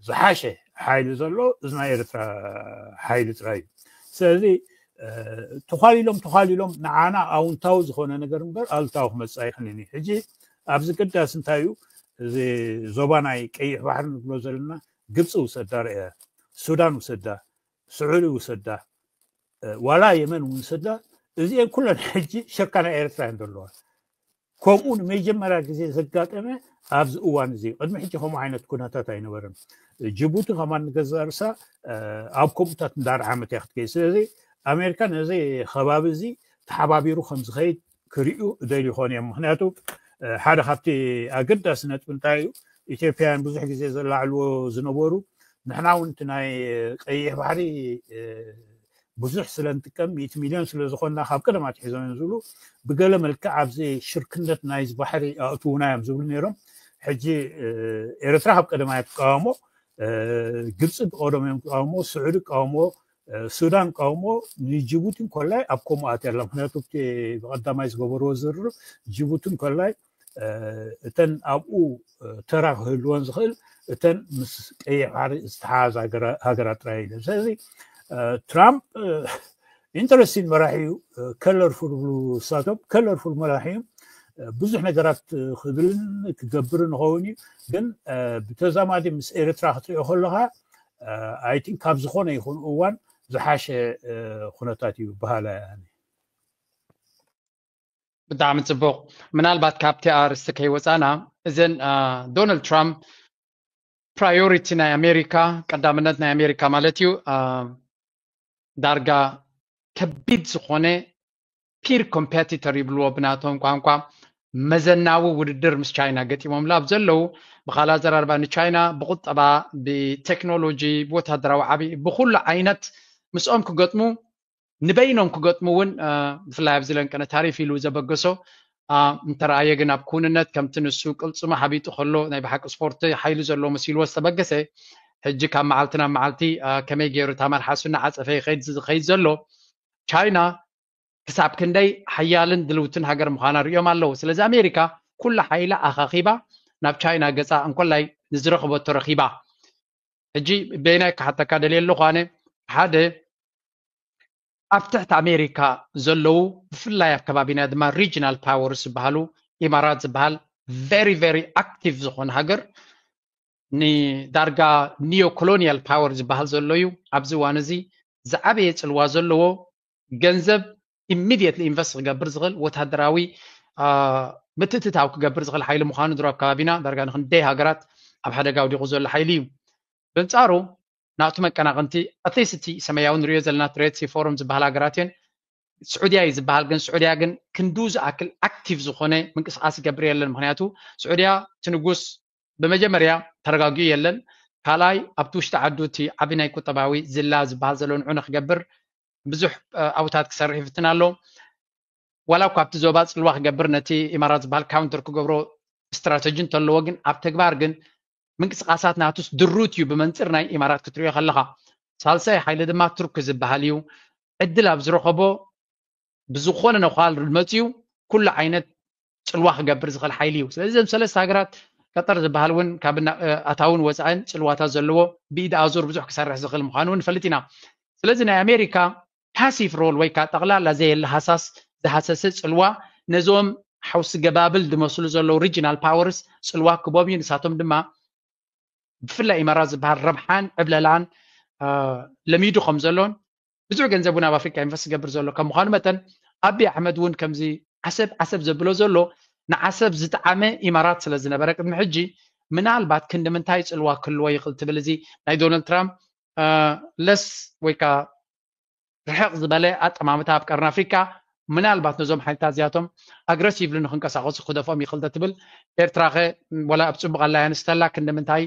ዝሓሸ ሓይሊ ዘሎ እዚ ናይ ኤርትራ ሓይሊ ጥራይ እዩ። ስለዚ ተዃሊሎም ተዃሊሎም ንዓና ኣውንታዊ ዝኾነ ነገር እምበር ኣሉታዊ ክመፅእ ኣይኽእልን እዩ። ሕጂ ኣብዚ ግዳስ እንታይ እዩ? እዚ ዞባ ናይ ቀይሕ ባሕሪ ንብሎ ዘለና ግብፂ ውሰዳ ርኣያ፣ ሱዳን ውሰዳ፣ ስዑዲ ውሰዳ፣ ዋላ የመን እውን ውሰዳ፣ እዚአን ኩለን ሕጂ ሽርካ ናይ ኤርትራ እየን ዘለዋ። ከምኡ ንመጀመርያ ግዜ ዘጋጠመ ኣብዚ እዋን እዚ። ቅድሚ ሕጂ ከምኡ ዓይነት ኩነታት ኣይነበረን። ጅቡቲ ከማን ንገዛእ ርእሳ ኣብ ከምኡታት እንዳርዓመት እያ ክትከይድ። ስለዚ ኣሜሪካ ነዚ ከባቢ እዚ ተሓባቢሩ ከም ዝኸይድ ክርእዩ እደልዩ ይኾኑ እዮም። ምክንያቱ ሓደ ካብቲ ኣገዳሲ ነጥቢ እንታይ እዩ፣ ኢትዮጵያውያን ብዙሕ ግዜ ዘላዕልዎ ዝነበሩ ንሕና እውን እቲ ናይ ቀይሕ ባሕሪ ብዙሕ ስለ ንጥቀም ሚእቲ ሚልዮን ስለ ዝኾንና ካብ ቀደም ኣትሒዞም እዮም ዝብሉ። ብገለ መልክዕ ኣብዚ ሽርክነት ናይዚ ባሕሪ ኣእትውና እዮም ዝብሉ ነይሮም። ሕጂ ኤርትራ ካብ ቀደም እያ ትቃወሞ፣ ግብፂ ብቀደም እዮም ዝቃወሞ፣ ስዑዲ ይቃወሞ፣ ሱዳን ይቃወሞ፣ ንጅቡቲ እንኮላይ ኣብ ከምኡ ኣትያ ኣላ። ምክንያቱ እቲ ብቀዳማይ ዝገበርዎ ዝርርብ ጅቡቲ እንኮላይ እተን ኣብኡ ተራ ክህልወን ዝኽእል እተን ምስ ቀይሕ ባሕሪ ዝተሓሓዛ ሃገራት ጥራይ ኢለን። ስለዚ ትራምፕ ኢንተረስቲን መራሒ እዩ፣ ከለርፉል ብሉ ንሳቶም፣ ከለርፉል መራሒ እዩ። ብዙሕ ነገራት ክብልን ክገብርን ይኸውን እዩ። ግን ብተዛማዲ ምስ ኤርትራ ክትሪኦ ከለኻ ኣይ ቲንክ ካብ ዝኾነ ይኹን እዋን ዝሓሸ ኩነታት እዩ በሃላይ ኣነ። ብጣዕሚ ፅቡቕ። ምናልባት ካብቲ ኣርእስቲ ከይወፃና እዘን ዶናልድ ትራምፕ ፕራዮሪቲ ናይ ኣሜሪካ፣ ቀዳምነት ናይ ኣሜሪካ ማለት እዩ፣ ዳርጋ ከቢድ ዝኾነ ፒር ኮምፔቲተር ይብልዎ ብናቶም ቋንቋ፣ መዘናዊ ውድድር ምስ ቻይና ገጢሞምላ ኣብ ዘለዉ፣ ብኻልእ ኣዘራርባ ንቻይና ብቁጠባ፣ ብቴክኖሎጂ፣ ብወታደራዊ ዓቢ፣ ብኩሉ ዓይነት ምስኦም ክገጥሙ፣ ንበይኖም ክገጥሙ እውን ብፍላይ ኣብዚ ለንቀነ ታሪፍ ኢሉ ዘበገሶ እንተረኣየ ግን ኣብ ክውንነት ከምቲ ንሱ ቅልጽሙ ሓቢጡ ከሎ ናይ ብሓቂ ስፖርት ሓይሊ ዘለዎ መሲልዎ ዝተበገሰ፣ ሕጂ ካብ መዓልቲ ናብ መዓልቲ ከመይ ገይሩ እታ መልሓሱ እናዓጸፈ ይኸይድ ዝኸይድ ዘሎ፣ ቻይና ክሳብ ክንደይ ሓያልን ድልውትን ሃገር ምዃና ርእዮም ኣለዉ። ስለዚ ኣሜሪካ ኩላ ሓይላ ኣኻኺባ ናብ ቻይና ገጻ እንኮላይ ንዝረኽበቶ ረኺባ። ሕጂ በይናይ ክሓተካ ደልየ ኣለኹ ኣነ፣ ሓደ ኣብ ትሕቲ ኣሜሪካ ዘለዉ፣ ብፍላይ ኣብ ከባቢና ድማ ሪጅናል ፓወርስ ዝበሃሉ፣ ኢማራት ዝበሃል ቨሪ ቨሪ ኣክቲቭ ዝኾነ ሃገር፣ ንዳርጋ ኒዮ ኮሎኒያል ፓወር ዝበሃል ዘሎ እዩ። ኣብዚ እዋን እዚ ዝዓበየ ጽልዋ ዘለዎ፣ ገንዘብ ኢሚድየትሊ ኢንቨስት ክገብር ዝኽእል፣ ወታደራዊ ምትእትታው ክገብር ዝኽእል ሓይሊ ምዃኑ ድሮ ኣብ ከባቢና ዳርጋ ንክንደይ ሃገራት ኣብ ሓደጋ ኣውዲቑ ዘሎ ሓይሊ እዩ። ብንጻሩ ናቱ መቀናቕንቲ፣ ኣትሊስት እቲ ሰማያዊ ንሪኦ ዘለና ትሬት ሲ ፎረም ዝበሃል ሃገራት እየን። ስዑድያ እዩ ዝበሃል፣ ግን ስዑድያ ግን ክንዱ ዝኣክል ኣክቲቭ ዝኾነ ምንቅስቃስ ይገብር የለን። ምክንያቱ ስዑድያ እቲ ንጉስ ብመጀመርያ ተረጋጊኡ የለን። ካልኣይ ኣብቲ ውሽጢ ዓዱ እቲ ዓቢ ናይ ቁጠባዊ ዝላ ዝበሃል ዘሎ ንዑ ንክገብር ብዙሕ ኣውታት ክሰርሕ ይፍትን ኣሎ። ዋላ እኳ ኣብቲ ዞባ ጽልዋ ክገብር ነቲ ኢማራት ዝበሃል ካውንተር ክገብሮ ስትራተጂ እንተለዎ፣ ግን ኣብ ተግባር ግን ምንቅስቃሳት ናቱስ ድሩት እዩ ብመንጽር ናይ ኢማራት ክትሪኦ ከለኻ። ሳልሳይ ሓይሊ ድማ ቱርክ ዝበሃል እዩ። ዕድል ኣብ ዝረኸቦ ብዝኾነ ነዃል መጽዩ ኩሉ ዓይነት ጽልዋ ክገብር ዝኽእል ሓይሊ እዩ። ስለዚ እዞም ሰለስተ ሃገራት፣ ቀጠር ዝበሃል እውን ካብ ኣታውን ወፃእን ጽልዋታት ዘለዎ፣ ብኢድ ኣዙር ብዙሕ ክሰርሕ ዝኽእል ምዃኑ እውን ንፈልጥ ኢና። ስለዚ ናይ ኣሜሪካ ፓሲቭ ሮል ወይ ከዓ ጠቕላላ ዘየለ ሃሳስ ዝሃሰሰ ጽልዋ ነዞም ሓውሲ ገባብል ዝመስሉ ዘለዉ ሪጅናል ፓወርስ ጽልዋ ክቦም እዩ። ንሳቶም ድማ ብፍላይ ኢማራት ዝበሃል ረብሓን ዕብለላን ለሚዱ ከም ዘሎን ብዙሕ ገንዘብ እውን ኣብ ኣፍሪካ ኢንቨስት ዝገብር ዘሎ ከም ምዃኑ መጠን፣ ኣቢ ኣሕመድ እውን ከምዚ ዓሰብ ዓሰብ ዘብሎ ዘሎ ንዓሰብ ዝጠዓመ ኢማራት ስለ ዝነበረ ቅድሚ ሕጂ፣ ምናልባት ክንዲ ምንታይ ጽልዋ ክህልዎ ይኽእል ትብል? እዚ ናይ ዶናልድ ትራምፕ ለስ ወይ ከዓ ርሕቕ ዝበለ ኣጠማምታ ኣብ ቀርኒ ኣፍሪካ ምናልባት ነዞም ሓይልታት እዚኣቶም ኣግረሲቭሊ ንክንቀሳቀሱ ክደፍኦም ይኽእል ትብል? ኤርትራ ከ ወላ ኣብ ጽቡቕ ኣላያንስ ተላ ክንዲ ምንታይ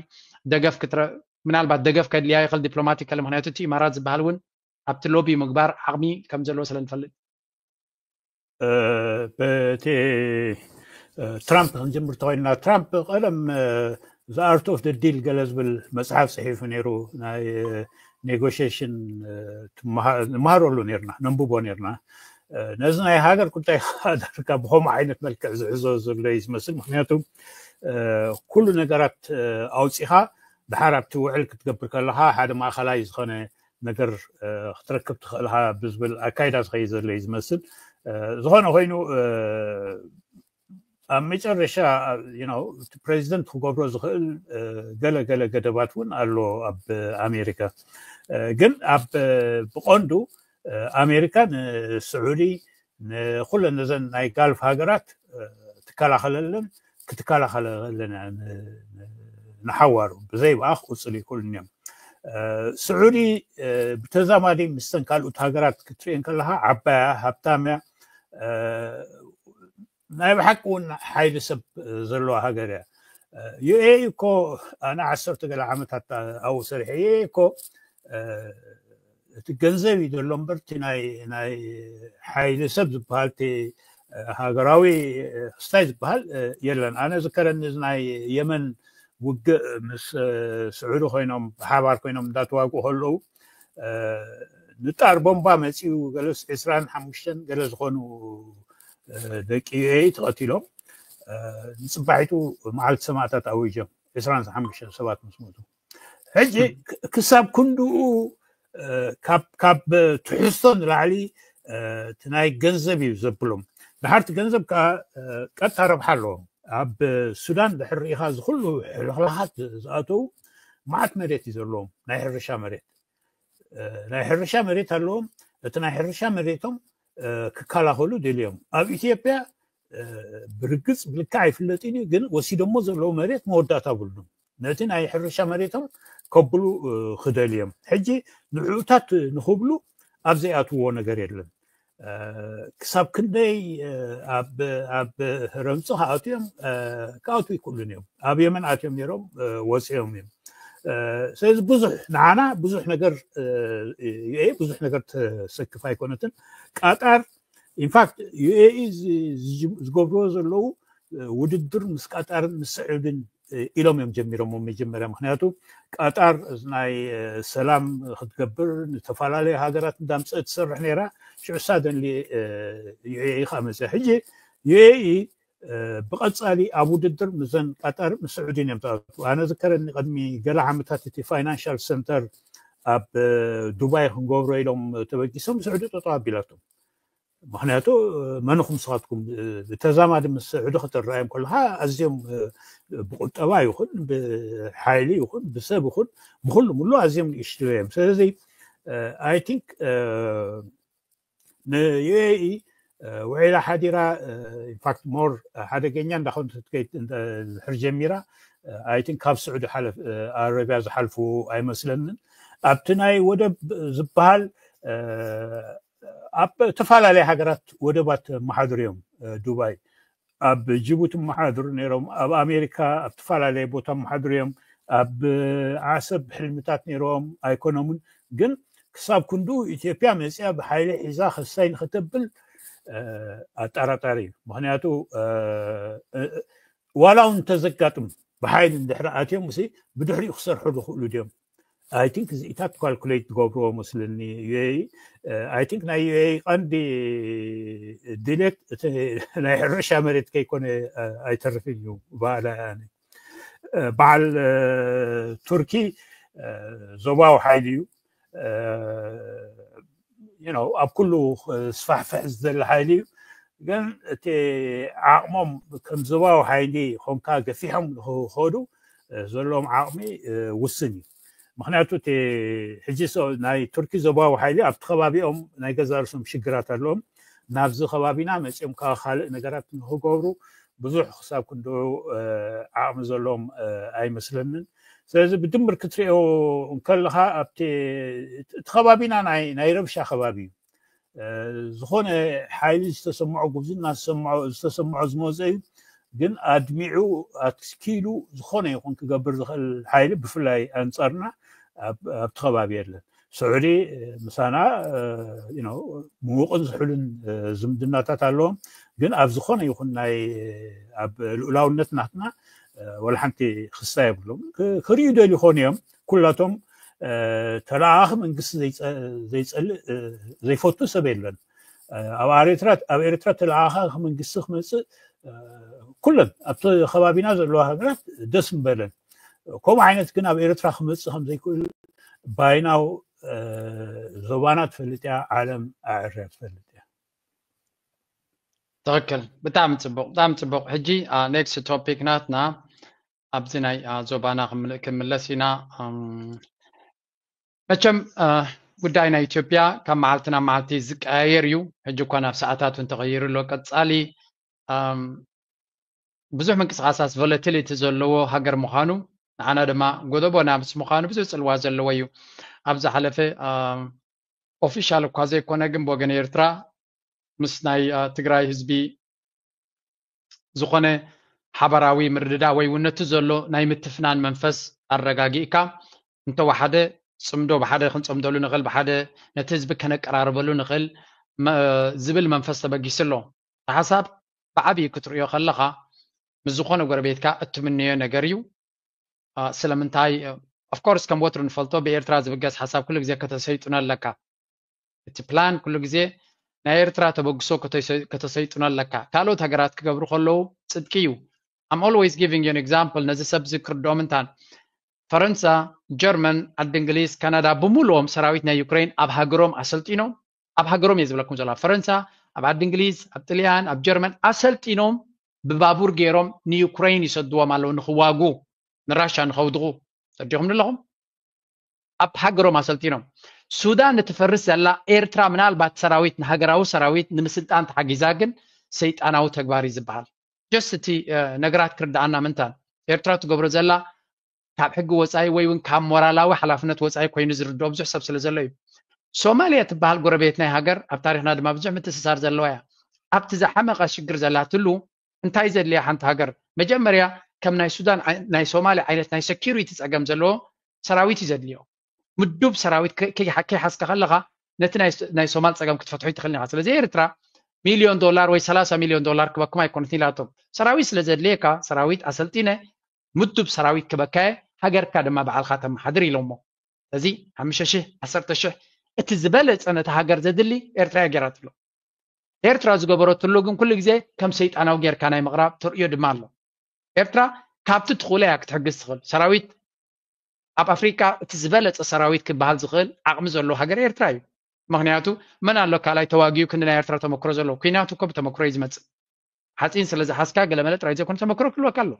ደገፍ ክትረ-፣ ምናልባት ደገፍ ከድልያ ይኽእል ዲፕሎማቲካሊ፣ ምክንያቱ እቲ ኢማራት ዝበሃል እውን ኣብቲ ሎቢ ምግባር ዓቕሚ ከም ዘለዎ ስለ ንፈልጥ። በቲ ትራምፕ ክንጅምር ተኮይንና፣ ትራምፕ ቀደም The Art of the Deal ገለ ዝብል መፅሓፍ ፅሒፉ ነይሩ። ናይ ኔጎሽሽን ንመሃረሉ ነርና፣ ነንብቦ ነርና። ነዚ ናይ ሃገር ጉዳይ ዳርጋ ብከምኡ ዓይነት መልክዕ ዝሕዞ ዘሎ እዩ ዝመስል። ምክንያቱ ኩሉ ነገራት ኣውፂኻ ድሓር ኣብቲ ውዕል ክትገብር ከለካ ሓደ ማእከላይ ዝኮነ ነገር ክትረክብ ትኽእልካ ብዝብል ኣካይዳ ዝኸይድ ዘሎ እዩ ዝመስል። ዝኾነ ኮይኑ ኣብ መጨረሻ እቲ ፕሬዚደንት ክገብሮ ዝኽእል ገለ ገለ ገደባት እውን ኣሎ ኣብ ኣሜሪካ። ግን ኣብ ብቐንዱ ኣሜሪካ ንስዑዲ ንኩለን ነዘን ናይ ጋልፍ ሃገራት ትከላኸለለን ክትከላኸለለን ንሓዋሩ ብዘይ ብኣ ክቁፅል ይክእሉን እዮም። ስዑዲ ብተዛማዲ ምስተን ካልኦት ሃገራት ክትሪኤን ከለካ ዓባያ ሃብታምያ ናይ ብሓቂ እውን ሓይሊ ሰብ ዘለዋ ሃገር እያ። ዩኤኢ እኮ ኣነ ዓሰርተ ገለ ዓመታት ኣብኡ ሰሪሐ። ዩኤኢ እኮ እቲ ገንዘብ እዩ ዘሎ እምበር እቲ ናይ ናይ ሓይሊ ሰብ ዝበሃል እቲ ሃገራዊ ክስታይ ዝበሃል የለን። ኣነ ዝከረኒ እዚ ናይ የመን ውግእ ምስ ስዑዲ ኮይኖም ብሓባር ኮይኖም እንዳተዋግኡ ከለዉ ንጣር ቦምባ መፂኡ ገለስ ዕስራን ሓሙሽተን ገለ ዝኾኑ ደቂ ዩኤኢ ተቐቲሎም ንፅባሒቱ መዓልቲ ሰማእታት ኣዊጀም ዕስራን ሓሙሽተን ሰባት ምስ ሞቱ ሕጂ ክሳብ ክንድኡ ካብ ትሕዝቶ ንላዕሊ እቲ ናይ ገንዘብ እዩ ዘብሎም። ድሓርቲ ገንዘብ ከዓ ቀጥታ ረብሓ ኣለዎም። ኣብ ሱዳን ድሕር ርኢኻ ዝኩሉ ሕልኽላኻት ዝኣተዉ መዓት መሬት እዩ ዘለዎም፣ ናይ ሕርሻ መሬት ናይ ሕርሻ መሬት ኣለዎም። እቲ ናይ ሕርሻ መሬቶም ክከላኸሉ ደልዮም ኣብ ኢትዮጵያ ብርግፅ ብልክዕ ኣይፍለጥን እዩ፣ ግን ወሲዶሞ ዘለዉ መሬት መወዳእታ ብሉ ነቲ ናይ ሕርሻ መሬቶም ከብሉ ክደልዮም። ሕጂ ንዕኡታት ንክብሉ ኣብ ዘይኣትዎ ነገር የለን። ክሳብ ክንደይ ኣብ ረምፂ ክኣትዮም ክኣትዉ ይክእሉን እዮም። ኣብ የመን ኣትዮም ነይሮም ወፂኦም እዮም። ስለዚ ብዙሕ ንዓና ብዙሕ ነገር ዩኤ ብዙሕ ነገር ተሰክፍ ኣይኮነትን። ቃጣር ኢንፋክት ዩኤኢ ዝገብርዎ ዘለዉ ውድድር ምስ ቃጣርን ምስ ስዑድን ኢሎም እዮም ጀሚሮም መጀመርያ። ምክንያቱ ቃጣር ናይ ሰላም ክትገብር ንተፈላለዩ ሃገራት እንዳምፀ ትሰርሕ ነይራ። ሽዑ ሳደንሊ ዩኤኢ ከዓ መፅያ። ሕጂ ዩኤኢ ብቐፃሊ ኣብ ውድድር ምዘን ቃጣር ምስ ስዑድን እዮም ተኣቱ። ኣነ ዝከረኒ ቅድሚ ገለ ዓመታት እቲ ፋይናንሻል ሰንተር ኣብ ዱባይ ክንገብሮ ኢሎም ተበጊሶም ስዑዲ ጠጠው ኣቢላቶም። ምክንያቱ መን ኢኹም ንስኻትኩም ብተዛማዲ ምስ ስዑዲ ክትረኣዮም ከለካ ኣዝዮም ብቁጠባ ይኹን ብሓይሊ ይኹን ብሰብ ይኹን ብኩሉ ሙሉ ኣዝዮም ንእሽቱ እዮም። ስለዚ I think ንዩኤኢ ውዒላ ሓዲራ ኢንፋክት ሞር ሓደገኛ እንዳኮነት ክትከይድ ድሕር ጀሚራ I think ካብ ስዑዲ ሓለፍ ኣረቢያ ዝሓልፉ ኣይመስለንን። ኣብቲ ናይ ወደብ ዝበሃል ኣብ ተፈላለየ ሃገራት ወደባት መሓድር እዮም። ዱባይ ኣብ ጅቡቲ መሓድር ነይሮም፣ ኣብ ኣሜሪካ ኣብ ተፈላለየ ቦታ መሓድር እዮም። ኣብ ዓሰብ ሕልምታት ነይሮም ኣይኮኖምን። ግን ክሳብ ክንዱ ኢትዮጵያ መፅያ ብሓይሊ ሒዛ ከሳይ ንክተብል ኣጠራጣሪ እዩ። ምክንያቱ ዋላ እውን እንተዘጋጥም ብሓይሊ እንድሕር ኣትዮም ሲ ብድሕሪኡ ክሰርሑ ዝኽእሉ ድዮም? I think እዚኢታት ካልኩሌት ዝገብርዎ መስለኒ። ዩኤኢ I think ናይ ዩኤኢ ቀንዲ ድሌት እቲ ናይ ሕርሻ መሬት ከይኮነ ኣይተርፍን እዩ በዓል ኣነ። በዓል ቱርኪ ዞባዊ ሓይሊ እዩ። ኣብ ኩሉ ስፋሕፍሕ ዝደሊ ሓይሊ እዩ። ግን እቲ ዓቕሞም ከም ዞባዊ ሓይሊ ኮንካ ገፊሖም ንክኸዱ ዘለዎም ዓቕሚ ውስን እዩ። ምክንያቱ እቲ ሕጂ ናይ ቱርኪ ዞባዊ ሓይሊ ኣብቲ ከባቢኦም ናይ ገዛ ርእሶም ሽግራት ኣለዎም። ናብዚ ከባቢና መፂኦም ካብ ካልእ ነገራት ንክገብሩ ብዙሕ ክሳብ ክንድኡ ዓቕሚ ዘለዎም ኣይመስለንን። ስለዚ ብድምር ክትሪኦ እንከለካ ኣብቲ እቲ ከባቢና ናይ ረብሻ ከባቢ እዩ። ዝኾነ ሓይሊ ዝተሰምዖ ጉብዝና ዝተሰምዖ ዝመፀ እዩ። ግን ኣድሚዑ ኣትኪሉ ዝኾነ ይኹን ክገብር ዝኽእል ሓይሊ ብፍላይ ኣንፃርና ኣብቲ ከባቢ የለን። ስዑዲ ምሳና ምዉቕን ዝሑልን ዝምድናታት ኣለዎም። ግን ኣብ ዝኾነ ይኹን ናይ ኣብ ልኡላውነት ናትና ወላ ሓንቲ ክሳ የብሎም። ክርእዩ ደልዩ ኾኑ እዮም። ኩላቶም ተለኣኣኺ መንግስቲ ዘይፀልእ ዘይፈቱ ሰብ የለን። ኣብ ኤርትራ ተለኣኣኺ መንግስቲ ክመፅእ ኩለን ኣብቲ ከባቢና ዘለዋ ሃገራት ደስ ምበለን። ከምኡ ዓይነት ግን ኣብ ኤርትራ ክመፅእ ከምዘይክእል ባይናው ዞባና ትፈልጥ እያ፣ ዓለም ኣዕርያ ትፈልጥ እያ። ትኽክል። ብጣዕሚ ፅቡቕ፣ ብጣዕሚ ፅቡቕ። ሕጂ ኔክስት ቶፒክ ናትና ኣብዚ ናይ ዞባና ክምለስ ኢና። መቸም ጉዳይ ናይ ኢትዮጵያ ካብ መዓልቲ ናብ መዓልቲ ዝቀያየር እዩ። ሕጂ እኳ ናብ ሰዓታት እውን ተቐይሩ ኣሎ። ቀፃሊ ብዙሕ ምንቅስቃሳት ቮለቲሊቲ ዘለዎ ሃገር ምዃኑ ንዓና ድማ ጎደቦና ምስ ምዃኑ ብዙሕ ፅልዋ ዘለዎ እዩ። ኣብ ዝሓለፈ ኦፊሻል እኳ ዘይኮነ ግን ብወገን ኤርትራ ምስ ናይ ትግራይ ህዝቢ ዝኾነ ሓበራዊ ምርድዳ ወይ እውን ነቲ ዘሎ ናይ ምትፍናን መንፈስ ኣረጋጊእካ እንተወሓደ ፅምዶ ብሓደ ክንፀምደሉ ንኽእል፣ ብሓደ ነቲ ህዝቢ ከነቀራርበሉ ንኽእል ዝብል መንፈስ ተበጊሱ ኣሎ። እቲ ሓሳብ ብዓብዪ ክትርእዮ ከለኻ ምስ ዝኾነ ጎረቤትካ እትምነዮ ነገር እዩ። ስለምንታይ? ኦፍኮርስ ከም ወትሩ ንፈልጦ ብኤርትራ ዝብገስ ሓሳብ ኩሉ ግዜ ከተሰይጡነ ኣለካ። እቲ ፕላን ኩሉ ግዜ ናይ ኤርትራ ተበግሶ ከተሰይጡነ ኣለካ። ካልኦት ሃገራት ክገብሩ ከለዉ ፅድቂ እዩ። I'm always giving you an example ነዚ ሰብ እዚ ክርድኦም እንታን ፈረንሳ፣ ጀርመን፣ ዓዲ እንግሊዝ፣ ካናዳ ብምሉኦም ሰራዊት ናይ ዩክሬን ኣብ ሃገሮም ኣሰልጢኖም ኣብ ሃገሮም እየ ዝብለኩም ዘሎ። ኣብ ፈረንሳ፣ ኣብ ዓዲ እንግሊዝ፣ ኣብ ጥልያን፣ ኣብ ጀርመን ኣሰልጢኖም ብባቡር ገይሮም ንዩክሬን ይሰድዎም ኣለዉ ንክዋጉ ንራሻ ንከውድቑ ሰዲኹም ኣለኹም ኣብ ሃገሮም ኣሰልጢኖም። ሱዳን ንትፈርስ ዘላ ኤርትራ ምናልባት ሰራዊት ንሃገራዊ ሰራዊት ንምስልጣን ተሓጊዛ ግን ሰይጣናዊ ተግባር እዩ ዝበሃል። ጀስት እቲ ነገራት ክርድኣና ምንታን ኤርትራ ትገብሮ ዘላ ካብ ሕጊ ወፃኢ ወይ እውን ካብ ሞራላዊ ሓላፍነት ወፃኢ ኮይኑ ዝርድኦ ብዙሕ ሰብ ስለ ዘሎ እዩ። ሶማልያ ትበሃል ጎረቤት ናይ ሃገር ኣብ ታሪኽና ድማ ብዙሕ ምትስሳር ዘለዋ እያ። ኣብቲ ዝሓመቐ ሽግር ዘላትሉ እንታይ ዘድልያ ሓንቲ ሃገር? መጀመርያ ከም ናይ ሱዳን ናይ ሶማልያ ዓይነት ናይ ሰኪሪቲ ፀገም ዘለዎ ሰራዊት እዩ ዘድልዮ። ምዱብ ሰራዊት ከይሓዝካ ከለኻ ነቲ ናይ ሶማል ፀገም ክትፈትሖ ይትኽእል ኢኻ። ስለዚ ኤርትራ ሚሊዮን ዶላር ወይ ሰላሳ ሚሊዮን ዶላር ክበኩም ኣይኮነትን ኢላቶም። ሰራዊት ስለ ዘድልየካ ሰራዊት ኣሰልጢነ ምዱብ ሰራዊት ክበካየ ሃገርካ ድማ ባዕልካ ተመሓድር ኢሎሞ። ስለዚ ሓሙሽተ ሽሕ ዓሰርተ ሽሕ እቲ ዝበለፀ ነቲ ሃገር ዘድሊ ኤርትራ እያ ገይራትሎ። ኤርትራ ዝገበረትሉ ግን ኩሉ ግዜ ከም ሰይጣናዊ ጌርካ ናይ ምቕራብ ተርእዮ ድማ ኣሎ። ኤርትራ ካብቲ ትኽእሎ እያ ክትሕግዝ ትኽእል። ሰራዊት ኣብ ኣፍሪቃ እቲ ዝበለፀ ሰራዊት ክበሃል ዝኽእል ዓቕሚ ዘለዎ ሃገር ኤርትራ እዩ። ምክንያቱ መን ኣሎ ካልኣይ ተዋጊኡ ክንዲ ናይ ኤርትራ ተመክሮ ዘለዎ? ኩናት እኮ ብተመክሮ እዩ ዝመፅእ። ሓፂን ስለ ዝሓዝካ ገለመለ ጥራይ ዘይኮነ ተመክሮ ክህልወካ ኣሎ።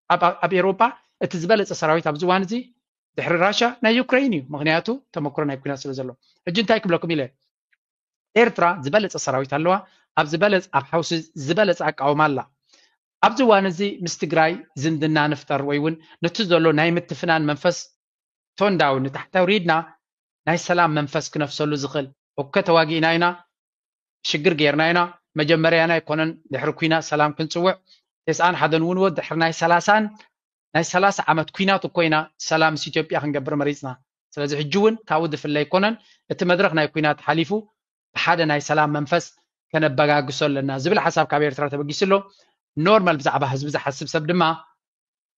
ኣብ ኤውሮጳ እቲ ዝበለፀ ሰራዊት ኣብዚ እዋን እዚ ድሕሪ ራሻ ናይ ዩክሬን እዩ። ምክንያቱ ተመክሮ ናይ ኩናት ስለ ዘሎ። ሕጂ እንታይ ክብለኩም ኢለ፣ ኤርትራ ዝበለፀ ሰራዊት ኣለዋ። ኣብ ዝበለፀ ኣብ ሓውሲ ዝበለፀ ኣቃውማ ኣላ። ኣብዚ እዋን እዚ ምስ ትግራይ ዝምድና ንፍጠር ወይ እውን ነቲ ዘሎ ናይ ምትፍናን መንፈስ ቶንዳው ንታሕቲ ኣውሪድና ናይ ሰላም መንፈስ ክነፍሰሉ ዝኽእል። ኦከ ተዋጊእና ኢና፣ ሽግር ጌርና ኢና። መጀመርያና ኣይኮነን ድሕሪ ኩናት ሰላም ክንፅውዕ። ተስዓን ሓደን እውን ወ ድሕሪ ናይ ሰላሳን ናይ ሰላሳ ዓመት ኩናት እኮ ኢና ሰላም ምስ ኢትዮጵያ ክንገብር መሪፅና። ስለዚ ሕጂ እውን ካብኡ ዝፍለ ኣይኮነን። እቲ መድረኽ ናይ ኩናት ሓሊፉ ብሓደ ናይ ሰላም መንፈስ ከነበጋግሶ ኣለና ዝብል ሓሳብ ካብ ኤርትራ ተበጊሱ ኣሎ። ኖርማል ብዛዕባ ህዝቢ ዝሓስብ ሰብ ድማ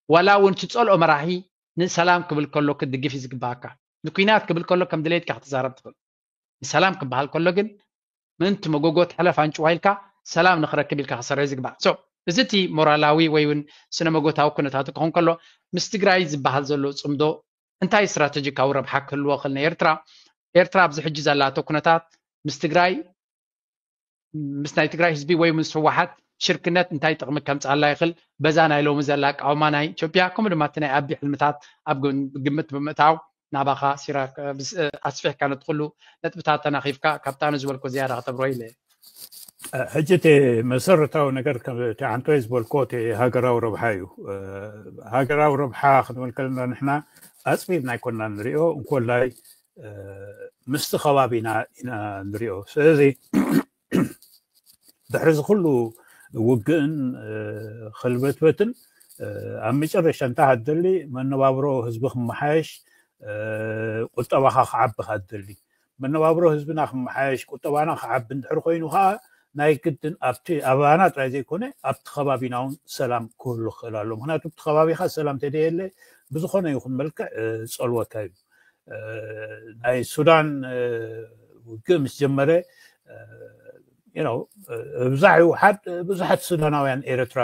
ዋላ እውን ትፀልኦ መራሒ ንሰላም ክብል ከሎ ክትድግፍ እዩ ዝግባኣካ። ንኩናት ክብል ከሎ ከም ድሌትካ ክትዛረብ ትኽእል። ንሰላም ክበሃል ከሎ ግን ምእንቲ መጎጎ ትሕለፍ ኣንጭዋ ኢልካ ሰላም ንክረክብ ኢልካ ክሰርሕ ዝግባእ። So እዚ እቲ ሞራላዊ ወይ እውን ስነ መጎታዊ ኩነታቱ ክኸውን ከሎ ምስ ትግራይ ዝበሃል ዘሎ ፅምዶ እንታይ ስትራተጂካዊ ረብሓ ክህልዎ ክእል ንኤርትራ? ኤርትራ ኣብዚ ሕጂ ዘላቶ ኩነታት ምስ ትግራይ ምስ ናይ ትግራይ ህዝቢ ወይ ምስ ህወሓት ሽርክነት እንታይ ጥቕሚ ከምፅኣላ ይኽእል? በዛ ናይ ሎሚ ዘላ ኣቃውማ ናይ ኢትዮጵያ ከምኡ ድማ እቲ ናይ ኣቢ ሕልምታት ኣብ ግምት ብምእታው ናባኻ ሲራክ ኣስፊሕካ ነቲ ኩሉ ነጥብታት ተናኺፍካ ካብታ ንዝበልኮ ዝያዳ ከተብሮ ኢለ። ሕጂ እቲ መሰረታዊ ነገር እቲ ዓንቶይ ዝበልኮ እቲ ሃገራዊ ረብሓ እዩ። ሃገራዊ ረብሓ ክንብል ከለና ንሕና ኣፅቢብና ኣይኮና ንሪኦ፣ እንኮላይ ምስቲ ከባቢና ኢና ንሪኦ። ስለዚ ድሕሪ እዚ ኩሉ ውግእን ክልበትበትን ኣብ መጨረሻ እንታይ ሃደሊ መነባብሮ ህዝቢ ክመሓየሽ፣ ቁጠባኻ ክዓቢ ሃደሊ። መነባብሮ ህዝብና ክመሓየሽ፣ ቁጠባና ክዓቢ እንድሕር ኮይኑ ከዓ ናይ ግድን ኣብቲ ኣባና ጥራይ ዘይኮነ ኣብቲ ከባቢና እውን ሰላም ክህሉ ክኽእል ኣሎ። ምክንያቱ ኣብቲ ከባቢካ ሰላም ተደየለ ብዝኾነ ይኹን መልክዕ ፀልወካ እዩ። ናይ ሱዳን ውግእ ምስ ጀመረ ብዛዕ ይውሓድ ብዙሓት ሱዳናውያን ኤርትራ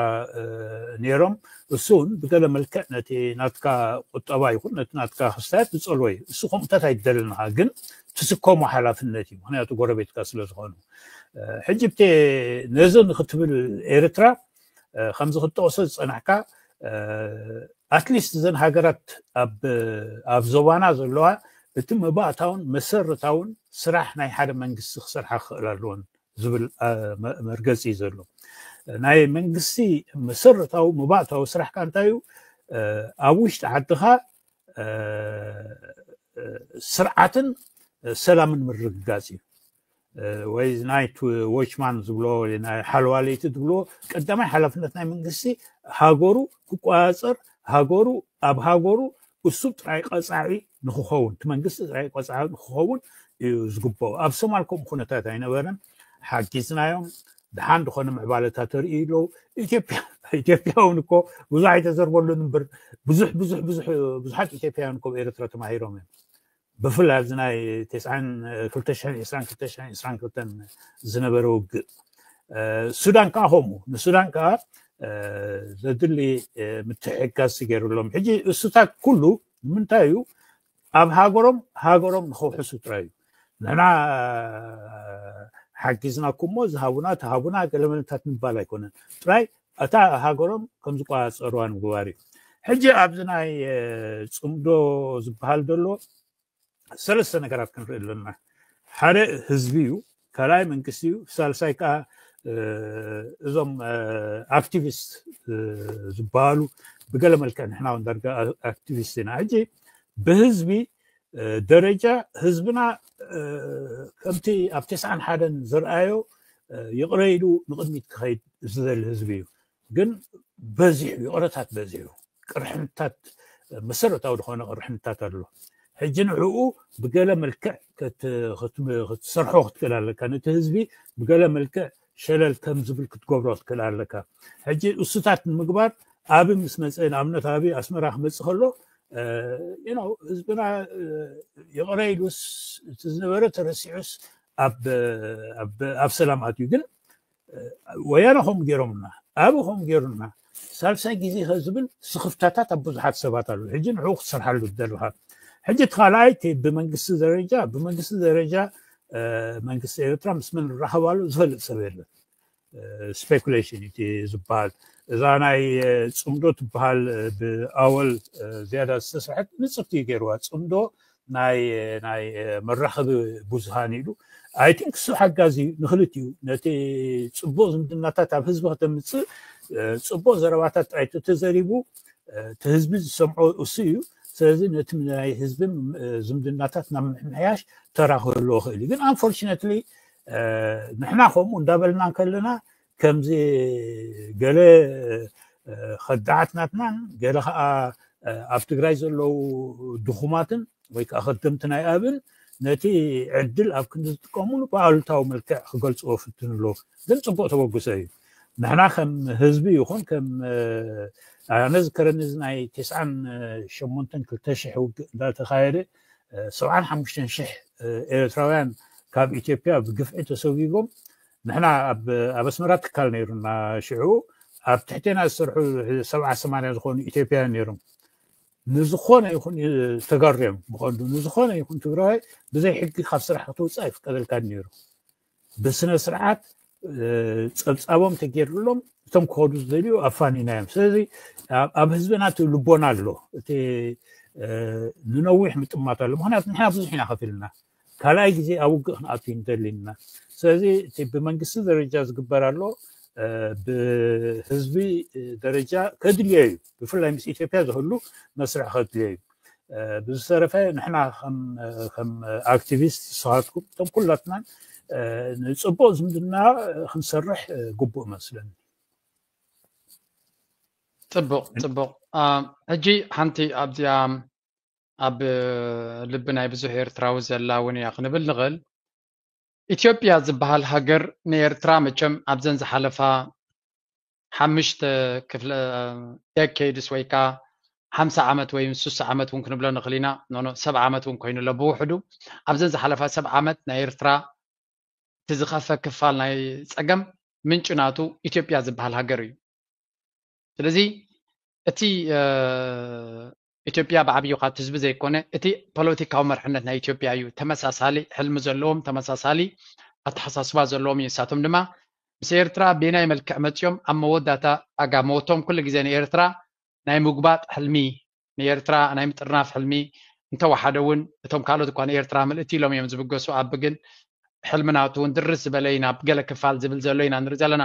ነይሮም። እሱ እውን ብገለ መልክዕ ነቲ ናትካ ቁጠባ ይኹን ነቲ ናትካ ክስታያት ዝፀልዎ እዩ። እሱ ከምኡታት ኣይደለንኻ ግን ትስከሞ ሓላፍነት እዩ። ምክንያቱ ጎረቤትካ ስለ ዝኾኑ ሕጂ ብቴ ነዚ ንክትብል ኤርትራ ከምዚ ክትጠቕሶ ዝፀናሕካ ኣትሊስት እዘን ሃገራት ኣብ ዞባና ዘለዋ እቲ መባእታውን መሰረታውን ስራሕ ናይ ሓደ መንግስቲ ክሰርሓ ክኽእል ኣለዎን ዝብል መርገፂ እዩ ዘሎ። ናይ መንግስቲ መሰረታዊ መባእታዊ ስራሕ ከ እንታይ እዩ? ኣብ ውሽጢ ዓድኻ ስርዓትን ሰላምን ምርግጋፅ እዩ። ወይ ናይ ዎችማን ዝብሎ ናይ ሓለዋ ለይቲ ዝብሎ ቀዳማይ ሓላፍነት ናይ መንግስቲ ሃገሩ ክቆፃፀር፣ ሃገሩ ኣብ ሃገሩ እሱ ጥራይ ቀፃዒ ንክኸውን፣ እቲ መንግስቲ ጥራይ ቀፃዒ ንክኸውን እዩ ዝግበኦ። ኣብ ሶማል ከምኡ ኩነታት ኣይነበረን። ሓጊዝናዮም፣ ደሓን ዝኾነ ምዕባለታት ተርእዩ ኣለዉ። ኢትዮጵያ እውን እኮ ብዙሕ ኣይተዘርበሉን እምበር ብዙሕ ብዙሕ ብዙሕ ብዙሓት ኢትዮጵያውያን እኮ ኤርትራ ተማሂሮም እዮም። ብፍላይ ኣብዚ ናይ ተስዓን ክልተ ሽሕን ዕስራን ክልተ ሽሕን ዕስራን ክልተን ዝነበረ ውግእ። ሱዳን ከዓ ከምኡ። ንሱዳን ከዓ ዘድሊ ምትሕግጋዝ ገይሩሎም። ሕጂ እሱታት ኩሉ ንምንታይ እዩ? ኣብ ሃገሮም ሃገሮም ንኸውሕሱ ጥራይ እዩ። ንሕና ሓጊዝናኩም እሞ ዝሃቡና ተሃቡና ገለመለታት ምባል ኣይኮነን። ጥራይ እታ ሃገሮም ከም ዝቆፃፀሩዋ ንምግባር እዩ። ሕጂ ኣብዚ ናይ ፅምዶ ዝበሃል ዘሎ ሰለስተ ነገራት ክንርኢ ኣለና። ሓደ ህዝቢ እዩ፣ ካልኣይ መንግስቲ እዩ፣ ሳልሳይ ከዓ እዞም ኣክቲቪስት ዝበሃሉ ብገለ መልክዕ ንሕና እውን ዳርጋ ኣክቲቪስት ኢና። ሕጂ ብህዝቢ ደረጃ ህዝብና ከምቲ ኣብ ተስዓን ሓደን ዝረኣዮ ይቕረ ኢሉ ንቕድሚት ክኸይድ ዝደሊ ህዝቢ እዩ። ግን በዚሑ፣ ይቕረታት በዚሑ፣ ቅርሕንታት፣ መሰረታዊ ዝኾነ ቅርሕንታት ኣሎ። ሕጂ ንዕኡ ብገለ መልክዕ ክትሰርሖ ክትክእል ኣለካ። ነቲ ህዝቢ ብገለ መልክዕ ሸለል ከም ዝብል ክትገብሮ ክትክእል ኣለካ። ሕጂ እሱታት ንምግባር ኣብ ምስ መፀ ንኣብነት ኣብ ኣስመራ ክመፅእ ከሎ ህዝብና ይቕረ ኢሉስ እቲ ዝነበረ ተረሲዑስ ኣብ ሰላም ኣትዩ። ግን ወያነ ከምኡ ገይሮምና፣ ኣብ ከምኡ ገይሩና ሳልሳይ ግዜ ዝብል ስኽፍታታት ኣብ ብዙሓት ሰባት ኣሎ። ሕጂ ንዕኡ ክትሰርሓሉ ዝደለኻ። ሕጂ እቲ ካልኣይ እቲ ብመንግስቲ ደረጃ ብመንግስቲ ደረጃ መንግስቲ ኤርትራ ምስ መን ራኸባሉ ዝፈልጥ ሰብ የለን። ስፔኩሌሽን እቲ ዝበሃል እዛ ናይ ፅምዶ ትበሃል ብኣወል ዝያዳ ዝተሰርሐት ንፅርቲ ገይርዋ። ፅምዶ ናይ ናይ መራኸቢ ብዙሃን ኢሉ ኣይ ቲንክ እሱ ሓጋዚ ንክልቲኡ ነቲ ፅቡቅ ዝምድናታት ኣብ ህዝቢ ከተምፅእ ፅቡቅ ዘረባታት ጥራይ ተተዘሪቡ እቲ ህዝቢ ዝሰምዖ እሱ እዩ። ስለዚ ነቲ ናይ ህዝቢ ዝምድናታት ናብ ምሕያሽ ተራ ክህልዎ ክእል እዩ። ግን ኣንፎርችነትሊ ንሕና ከምኡ እንዳበልና ከለና ከምዚ ገለ ከዳዓት ናትናን ገለ ከዓ ኣብ ትግራይ ዘለዉ ድኹማትን ወይ ከዓ ከደምቲ ናይ ኣብን ነቲ ዕድል ኣብ ክንዲ ዝጥቀሙሉ ብኣሉታዊ መልክዕ ክገልፅዎ ፍትን ኣለዉ። ግን ፅቡቅ ተበግሶ እዩ። ንሕና ከም ህዝቢ ይኹን ከም ኣነ ዝከረኒ እዚ ናይ ተስዓን ሸሞንተን ክልተ ሽሕ ውግእ እንዳተኻየደ ሰብዓን ሓሙሽተን ሽሕ ኤርትራውያን ካብ ኢትዮጵያ ብግፍዒ ተሰጒጎም። ንሕና ኣብ ኣስመራ ትካል ነይሩና ሽዑ ኣብ ትሕቴና ዝሰርሑ ሰብዓ ሰማንያ ዝኾኑ ኢትዮጵያውያን ነይሮም። ንዝኾነ ይኹን ተጋሩ እዮም ብቐንዱ ንዝኾነ ይኹን ትግራዋይ ብዘይ ሕጊ ካብ ስራሕ ክትወፅእ ኣይፍቀደልካን ነይሩ። ብስነ ስርዓት ፀብፃቦም ተገይርሎም እቶም ክኸዱ ዝደልዩ ኣፋኒና እዮም። ስለዚ ኣብ ህዝብና እቲ ልቦና ኣሎ፣ እቲ ንነዊሕ ምጥማት ኣሎ። ምክንያቱ ንሕና ብዙሕ ኢና ከፊልና ካልኣይ ግዜ ኣብ ውግእ ክንኣቱ ንደሊ ኢና። ስለዚ እቲ ብመንግስቲ ደረጃ ዝግበር ኣሎ ብህዝቢ ደረጃ ከድልዮ እዩ። ብፍላይ ምስ ኢትዮጵያ ዝህሉ መስርሕ ከድልዮ እዩ። ብዝተረፈ ንሕና ከም ኣክቲቪስት ንስኻትኩም እቶም ኩላትናን ንፅቡቅ ዝምድና ክንሰርሕ ግቡእ መስለኒ። ፅቡቅ ፅቡቅ። ሕጂ ሓንቲ ኣብዚኣ ኣብ ልቢ ናይ ብዙሕ ኤርትራዊ ዘላ እውን እያ ክንብል ንኽእል። ኢትዮጵያ ዝበሃል ሃገር ንኤርትራ መቸም ኣብዘን ዝሓለፋ ሓሙሽተ ክፍለ ዴኬድስ ወይ ከዓ ሓምሳ ዓመት ወይ ስሳ ዓመት እውን ክንብሎ ንኽእል ኢና። ኖኖ ሰብዓ ዓመት እውን ኮይኑ ኣሎ ብውሕዱ። ኣብዘን ዝሓለፋ ሰብ ዓመት ናይ ኤርትራ እቲ ዝኸፈ ክፋል ናይ ፀገም ምንጭ ናቱ ኢትዮጵያ ዝበሃል ሃገር እዩ። ስለዚ እቲ ኢትዮጵያ ብዓብዩ ካብ ህዝቢ ዘይኮነ እቲ ፖለቲካዊ መርሕነት ናይ ኢትዮጵያ እዩ። ተመሳሳሊ ሕልሚ ዘለዎም ተመሳሳሊ ኣተሓሳስባ ዘለዎም እዩ። ንሳቶም ድማ ምስ ኤርትራ ብናይ መልክዕ መፅዮም ኣብ መወዳእታ ኣጋ ሞቶም ኩሉ ግዜ ንኤርትራ ናይ ምጉባጥ ሕልሚ ንኤርትራ ናይ ምጥርናፍ ሕልሚ እንተወሓደ እውን እቶም ካልኦት እኳ ንኤርትራ ምልእቲ ኢሎም እዮም ዝብገሱ ኣብ ግን ሕልሚ ናቱ እውን ድርስ ዝበለ ኢና ኣብ ገለ ክፋል ዝብል ዘሎ ኢና ንርኢ ዘለና።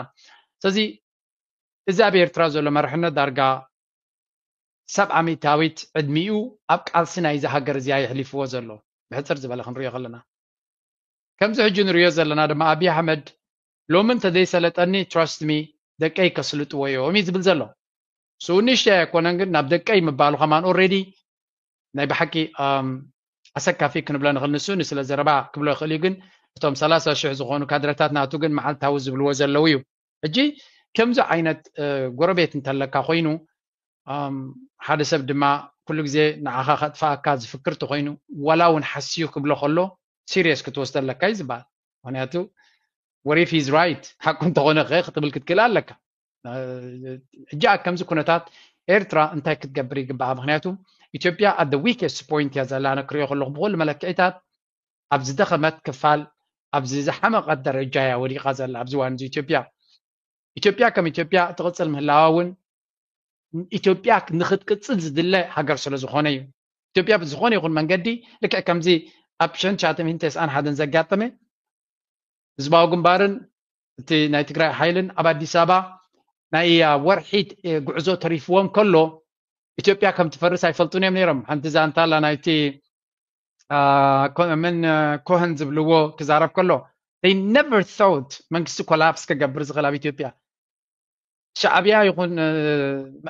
ስለዚ እዚ ኣብ ኤርትራ ዘሎ መርሕነት ዳርጋ ሰብዓ ሚእታዊት ዕድሚኡ ኣብ ቃልሲ ናይዚ ሃገር እዚኣ የሕሊፍዎ ዘሎ ብሕፅር ዝበለ ክንሪኦ ከለና ከምዚ ሕጂ ንሪኦ ዘለና ድማ ኣብይ ኣሕመድ ሎሚ እንተዘይሰለጠኒ trust me ደቀይ ከስልጥዎ እዮም እዩ ዝብል ዘሎ። ስኡ ንእሽተይ ኣይኮነን ግን ናብ ደቀይ ምባሉ ከማን already ናይ ብሓቂ ኣሰካፊ ክንብሎ ንኽእል። ንሱ ንስለ ዘረባ ክብሎ ይኽእል እዩ ግን እቶም ሰላሳ ሽሕ ዝኾኑ ካድረታት ናቱ ግን መዓልታዊ ዝብልዎ ዘለዉ እዩ። ሕጂ ከምዚ ዓይነት ጎረቤት እንተለካ ኮይኑ ሓደ ሰብ ድማ ኩሉ ግዜ ንዓኻ ከጥፋኣካ ዝፍክር ተኮይኑ ዋላ እውን ሓስዩ ክብሎ ከሎ serious ክትወስዶ ኣለካ እዩ ዝበሃል። ምክንያቱ what if he's right ሓቁ እንተኾነ ከ ክትብል ክትክእል ኣለካ። ሕጂ ኣብ ከምዚ ኩነታት ኤርትራ እንታይ ክትገብር ይግባኣ? ምክንያቱ ኢትዮጵያ at the weakest point እያ ዘላ። ኣነ ክሪኦ ከለኹ ብኩሉ መለክዒታት ኣብ ዝደኸመት ክፋል ኣብዚ ዝሓመቐት ደረጃ እያ ወዲቓ ዘላ ኣብዚ እዋን እዚ ኢትዮጵያ። ኢትዮጵያ ከም ኢትዮጵያ ትቕፅል ምህላዋ እውን ኢትዮጵያ ንክትቅፅል ዝድለ ሃገር ስለ ዝኾነ እዩ። ኢትዮጵያ ብዝኾነ ይኹን መንገዲ ልክዕ ከምዚ ኣብ ሽሕን ትሽዓተ ሚእትን ተስዓን ሓደን ዘጋጠመ ህዝባዊ ግንባርን እቲ ናይ ትግራይ ሓይልን ኣብ ኣዲስ ኣበባ ናይ ወርሒ ጉዕዞ ተሪፍዎም ከሎ ኢትዮጵያ ከም ትፈርስ ኣይፈልጡን እዮም ነይሮም። ሓንቲ ዛንታ ኣላ ናይቲ አ፣ ኮ- መን አ፣ ኮሀን ዝብልዎ ክዛረብ ከሎ they never thought መንግስቲ ኮላፕስ ክገብር ዝኽእል ኣብ ኢትዮጵያ። ሻዕብያ ይኹን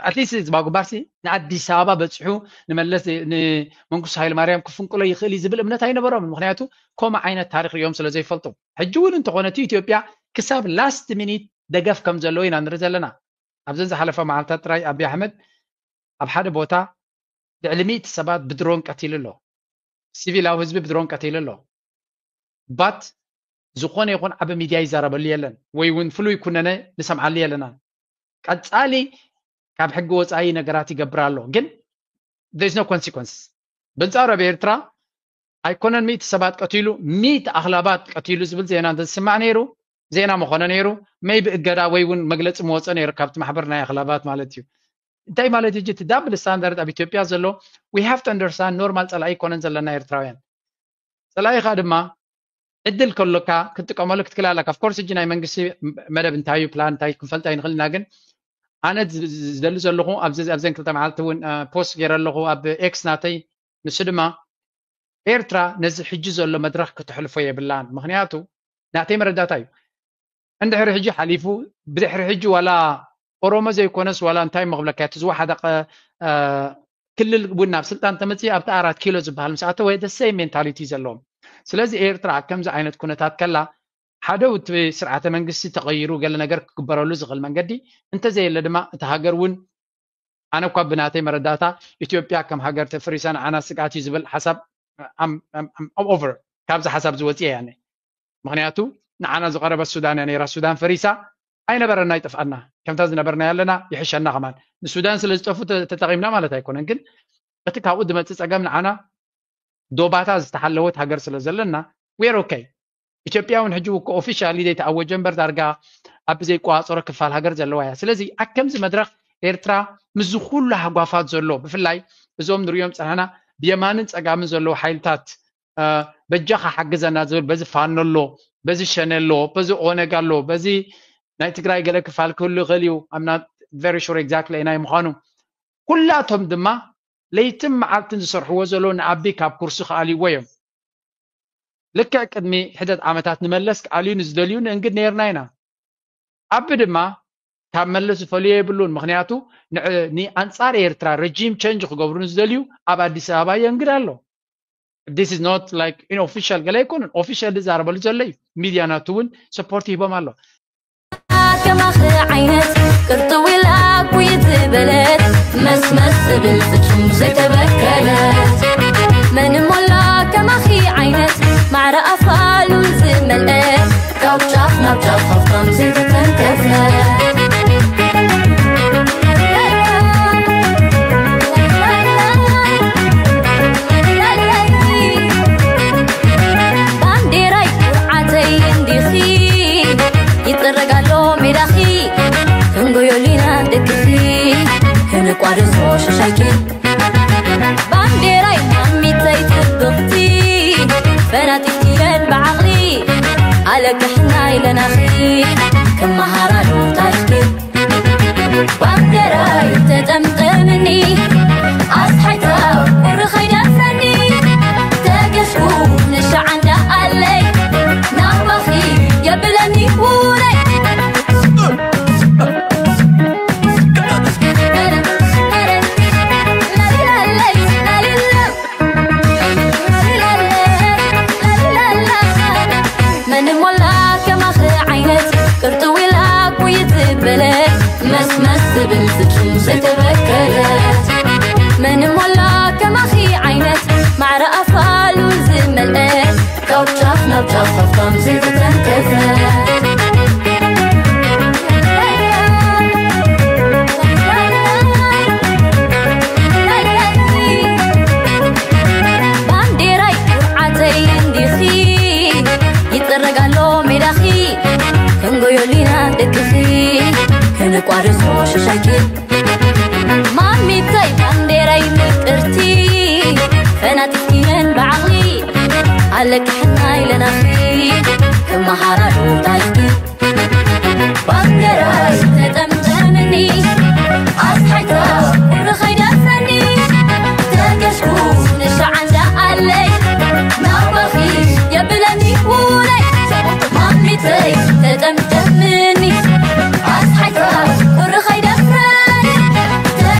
ኣትሊስት ዝባጉባርሲ ንኣዲስ ኣበባ በፂሑ ንመለስ ዜ- ንመንግስቱ ሃይለማርያም ክፍንቅሎ ይኽእል እዩ ዝብል እምነት ኣይነበሮም። ምክንያቱ ከምኡ ዓይነት ታሪክ ሪኦም ስለ ዘይፈልጡ። ሕጂ እውን እንተኾነ እቲ ኢትዮጵያ ክሳብ ላስት ሚኒት ደገፍ ከም ዘለዎ ኢና ንርኢ ዘለና። ኣብዘን ዝሓለፈ መዓልታት ጥራይ ኣብይ ኣሕመድ ኣብ ሓደ ቦታ ልዕሊ ሚእቲ ሰባት ብድሮን ቀቲሉ ኣሎ። ሲቪላዊ ህዝቢ ብድሮን ቀቲሉ ኣሎ። ባት ዝኾነ ይኹን ዓቢ ሚድያ ይዛረበሉ የለን ወይ እውን ፍሉይ ኩነነ ንሰምዓሉ የለና። ቀጻሊ ካብ ሕጊ ወፃኢ ነገራት ይገብር ኣሎ፣ ግን there is no consequence። በንጻሩ ኣብ ኤርትራ ኣይኮነን ሚእቲ ሰባት ቀቲሉ፣ ሚእቲ ኣኽላባት ቀቲሉ ዝብል ዜና እንተዝስማዕ ነይሩ ዜና ምኾነ ነይሩ። ሜይቢ እገዳ ወይ እውን መግለፂ መወፀ ነይሩ ካብቲ ማሕበር ናይ ኣኽላባት ማለት እዩ። እንታይ ማለት እዩ እቲ ዳብል ስታንዳርድ ኣብ ኢትዮጵያ ዘሎ? We have to understand ኖርማል ፀላኢ ኣይኮነን ዘለና ኤርትራውያን። ፀላኢኻ ድማ ዕድል ከሎካ ክትጥቀመሉ ክትክእል ኣለካ። ኦፍኮርስ ሕጂ ናይ መንግስቲ መደብ እንታይ እዩ ፕላን እንታይ ክንፈልጥ ኣይንኽእል ኢና። ግን ኣነ ዝ- ዝ- ዝደሊ ዘለኹ ኣብዚ ኣብዘን ክልተ መዓልቲ እውን ፖስት ገይረ ኣለኹ ኣብ ኤክስ ናተይ። ንሱ ድማ ኤርትራ ነዚ ሕጂ ዘሎ መድረክ ክትሕልፎ የብላን። ምክንያቱ ናተይ መረዳእታ እዩ። እንድሕሪ ሕጂ ሓሊፉ ብድሕሪ ሕጂ ዋላ ኦሮሞ ዘይኮነስ ዋላ እንታይ መክብለካ እቲ ዝወሓደ ክልል እውን ናብ ስልጣን ተመፅእ ኣብቲ ኣራት ኪሎ ዝበሃል ምስ ኣተወ the same mentality ዘለዎም። ስለዚ ኤርትራ ኣብ ከምዚ ዓይነት ኩነታት ከላ ሓደ እቲ ስርዓተ መንግስቲ ተቐይሩ ገለ ነገር ክግበረሉ ዝኽእል መንገዲ እንተዘየለ ድማ እቲ ሃገር እውን ኣነ እኳ ብናተይ መረዳእታ ኢትዮጵያ ከም ሃገር ተፍሪሳ ንዓና ስግኣት እዩ ዝብል ሓሳብ ኦቨር ካብዚ ሓሳብ ዝወፅእ እያ። ምክንያቱ ንዓና ዝቐረበት ሱዳን እያ ነይራ። ሱዳን ፈሪሳ ኣይነበረና ይጠፍኣና ከምታ ዝነበርና ያለና ይሕሸና ከማን ንሱዳን ስለ ዝጠፉ ተ- ተጠቒምና ማለት ኣይኮነን። ግን እቲ ካብኡ ዝመፅእ ፀገም ንዓና ዶባታ ዝተሓለወት ሃገር ስለ ዘለና we're okay። ኢትዮጵያ እውን ሕጂ እኮ ኦፊሻሊ ዘይተኣወጀ እምበር ዳርጋ ኣብ ዘይቆፃፀሮ ክፋል ሃገር ዘለዋ እያ። ስለዚ ኣብ ከምዚ መድረክ ኤርትራ ምስዚ ኩሉ ሃጓፋት ዘሎ ብፍላይ እዞም ንሪኦም ፀናሕና ብየማንን ፀጋምን ዘለዉ ሓይልታት በጃኻ ሓግዘና ዝብል በዚ ፋኖ ኣሎ፣ በዚ ሸኔ ኣሎ፣ በዚ ኦነግ ኣሎ፣ በዚ ናይ ትግራይ ገለ ክፋል ክህሉ ይኽእል እዩ። I'm not very sure exactly ናይ ምዃኑ። ኩላቶም ድማ ለይትን መዓልትን ዝሰርሕዎ ዘለዉ ንኣቢ ካብ ኩርሲ ክኣልይዎ እዮም። ልክዕ ቅድሚ ሕደት ዓመታት ንመለስ ክኣልዩ ንዝደልዩ ንእንግድ ነይርና ኢና። ኣቢ ድማ ካብ መለስ ዝፈልዮ የብሉን። ምክንያቱ ንኣንፃር ኤርትራ ረጂም ቸንጅ ክገብሩ ንዝደልዩ ኣብ ኣዲስ ኣበባ የንግድ ኣሎ። This is not like in official ገለ ኣይኮኑን። ኦፊሻል ዝዛረበሉ ዘሎ እዩ። ሚድያ ናቱ እውን ሰፖርት ይህቦም ኣሎ። ከማኺ ዓይነት ቅርጥው ኢላ ኩይ ዝበለት መስመስ ዝብል ፍጹም ዘይተበከለት መን ሞላ ከማኺ ዓይነት ማዕረ ኣፋሉ ዝመልአ ካብ ጫፍ ናብ ጫፍ ሃብታም ዘይተተንከፈ ባንዴራይ ኩርዓተይ እንዲኺ ይጥረግ ኣሎ ሜዳኺ ክንጎዮሊና ደቅኺ ክንቋደሶ ሸሻይኪ ባንዴራይ ማሚተይ ጽብቕቲ ፈናጢትየን ብዓቕሊ ኣለቅሕና ኢለናኺ ክመሃራሉ ታሪኽኪ ባንዴራይ ተጠምጠምኒ ኣስሓይታ ቁሪ ኸይደፍረኒ ተገሽኩ ንሻዓንዳ ኣለይ ናባኺ የብለኒ ውረይ መን ሞላ ከማኺ ዓይነት ቅርጥው ኢላ ኩይ ዝበለ መስመስ ዝብል ፍጹም ዘይተበከለ መን ሞላ ከማኺ ዓይነት ማዕረ ኣፋሉ ዝመልአ ካብ ጫፍ ናብ ጫፍ ሃብታም ዘይተተንከፈ ባንዴራይ ኩርዓተይ እንዲኺ ይጥረግ ኣሎ ሜዳኺ ክንጎዮሊና ደቅኺ ክንቋደሶ ሸሻይኪ ማሚተይ ባንዴራይ ምቅርቲ ፈናጢትኪየን ብዓቕሊ ኣለቅሕና ኢለናኺ ክመሃራሉ ታሪኽኪ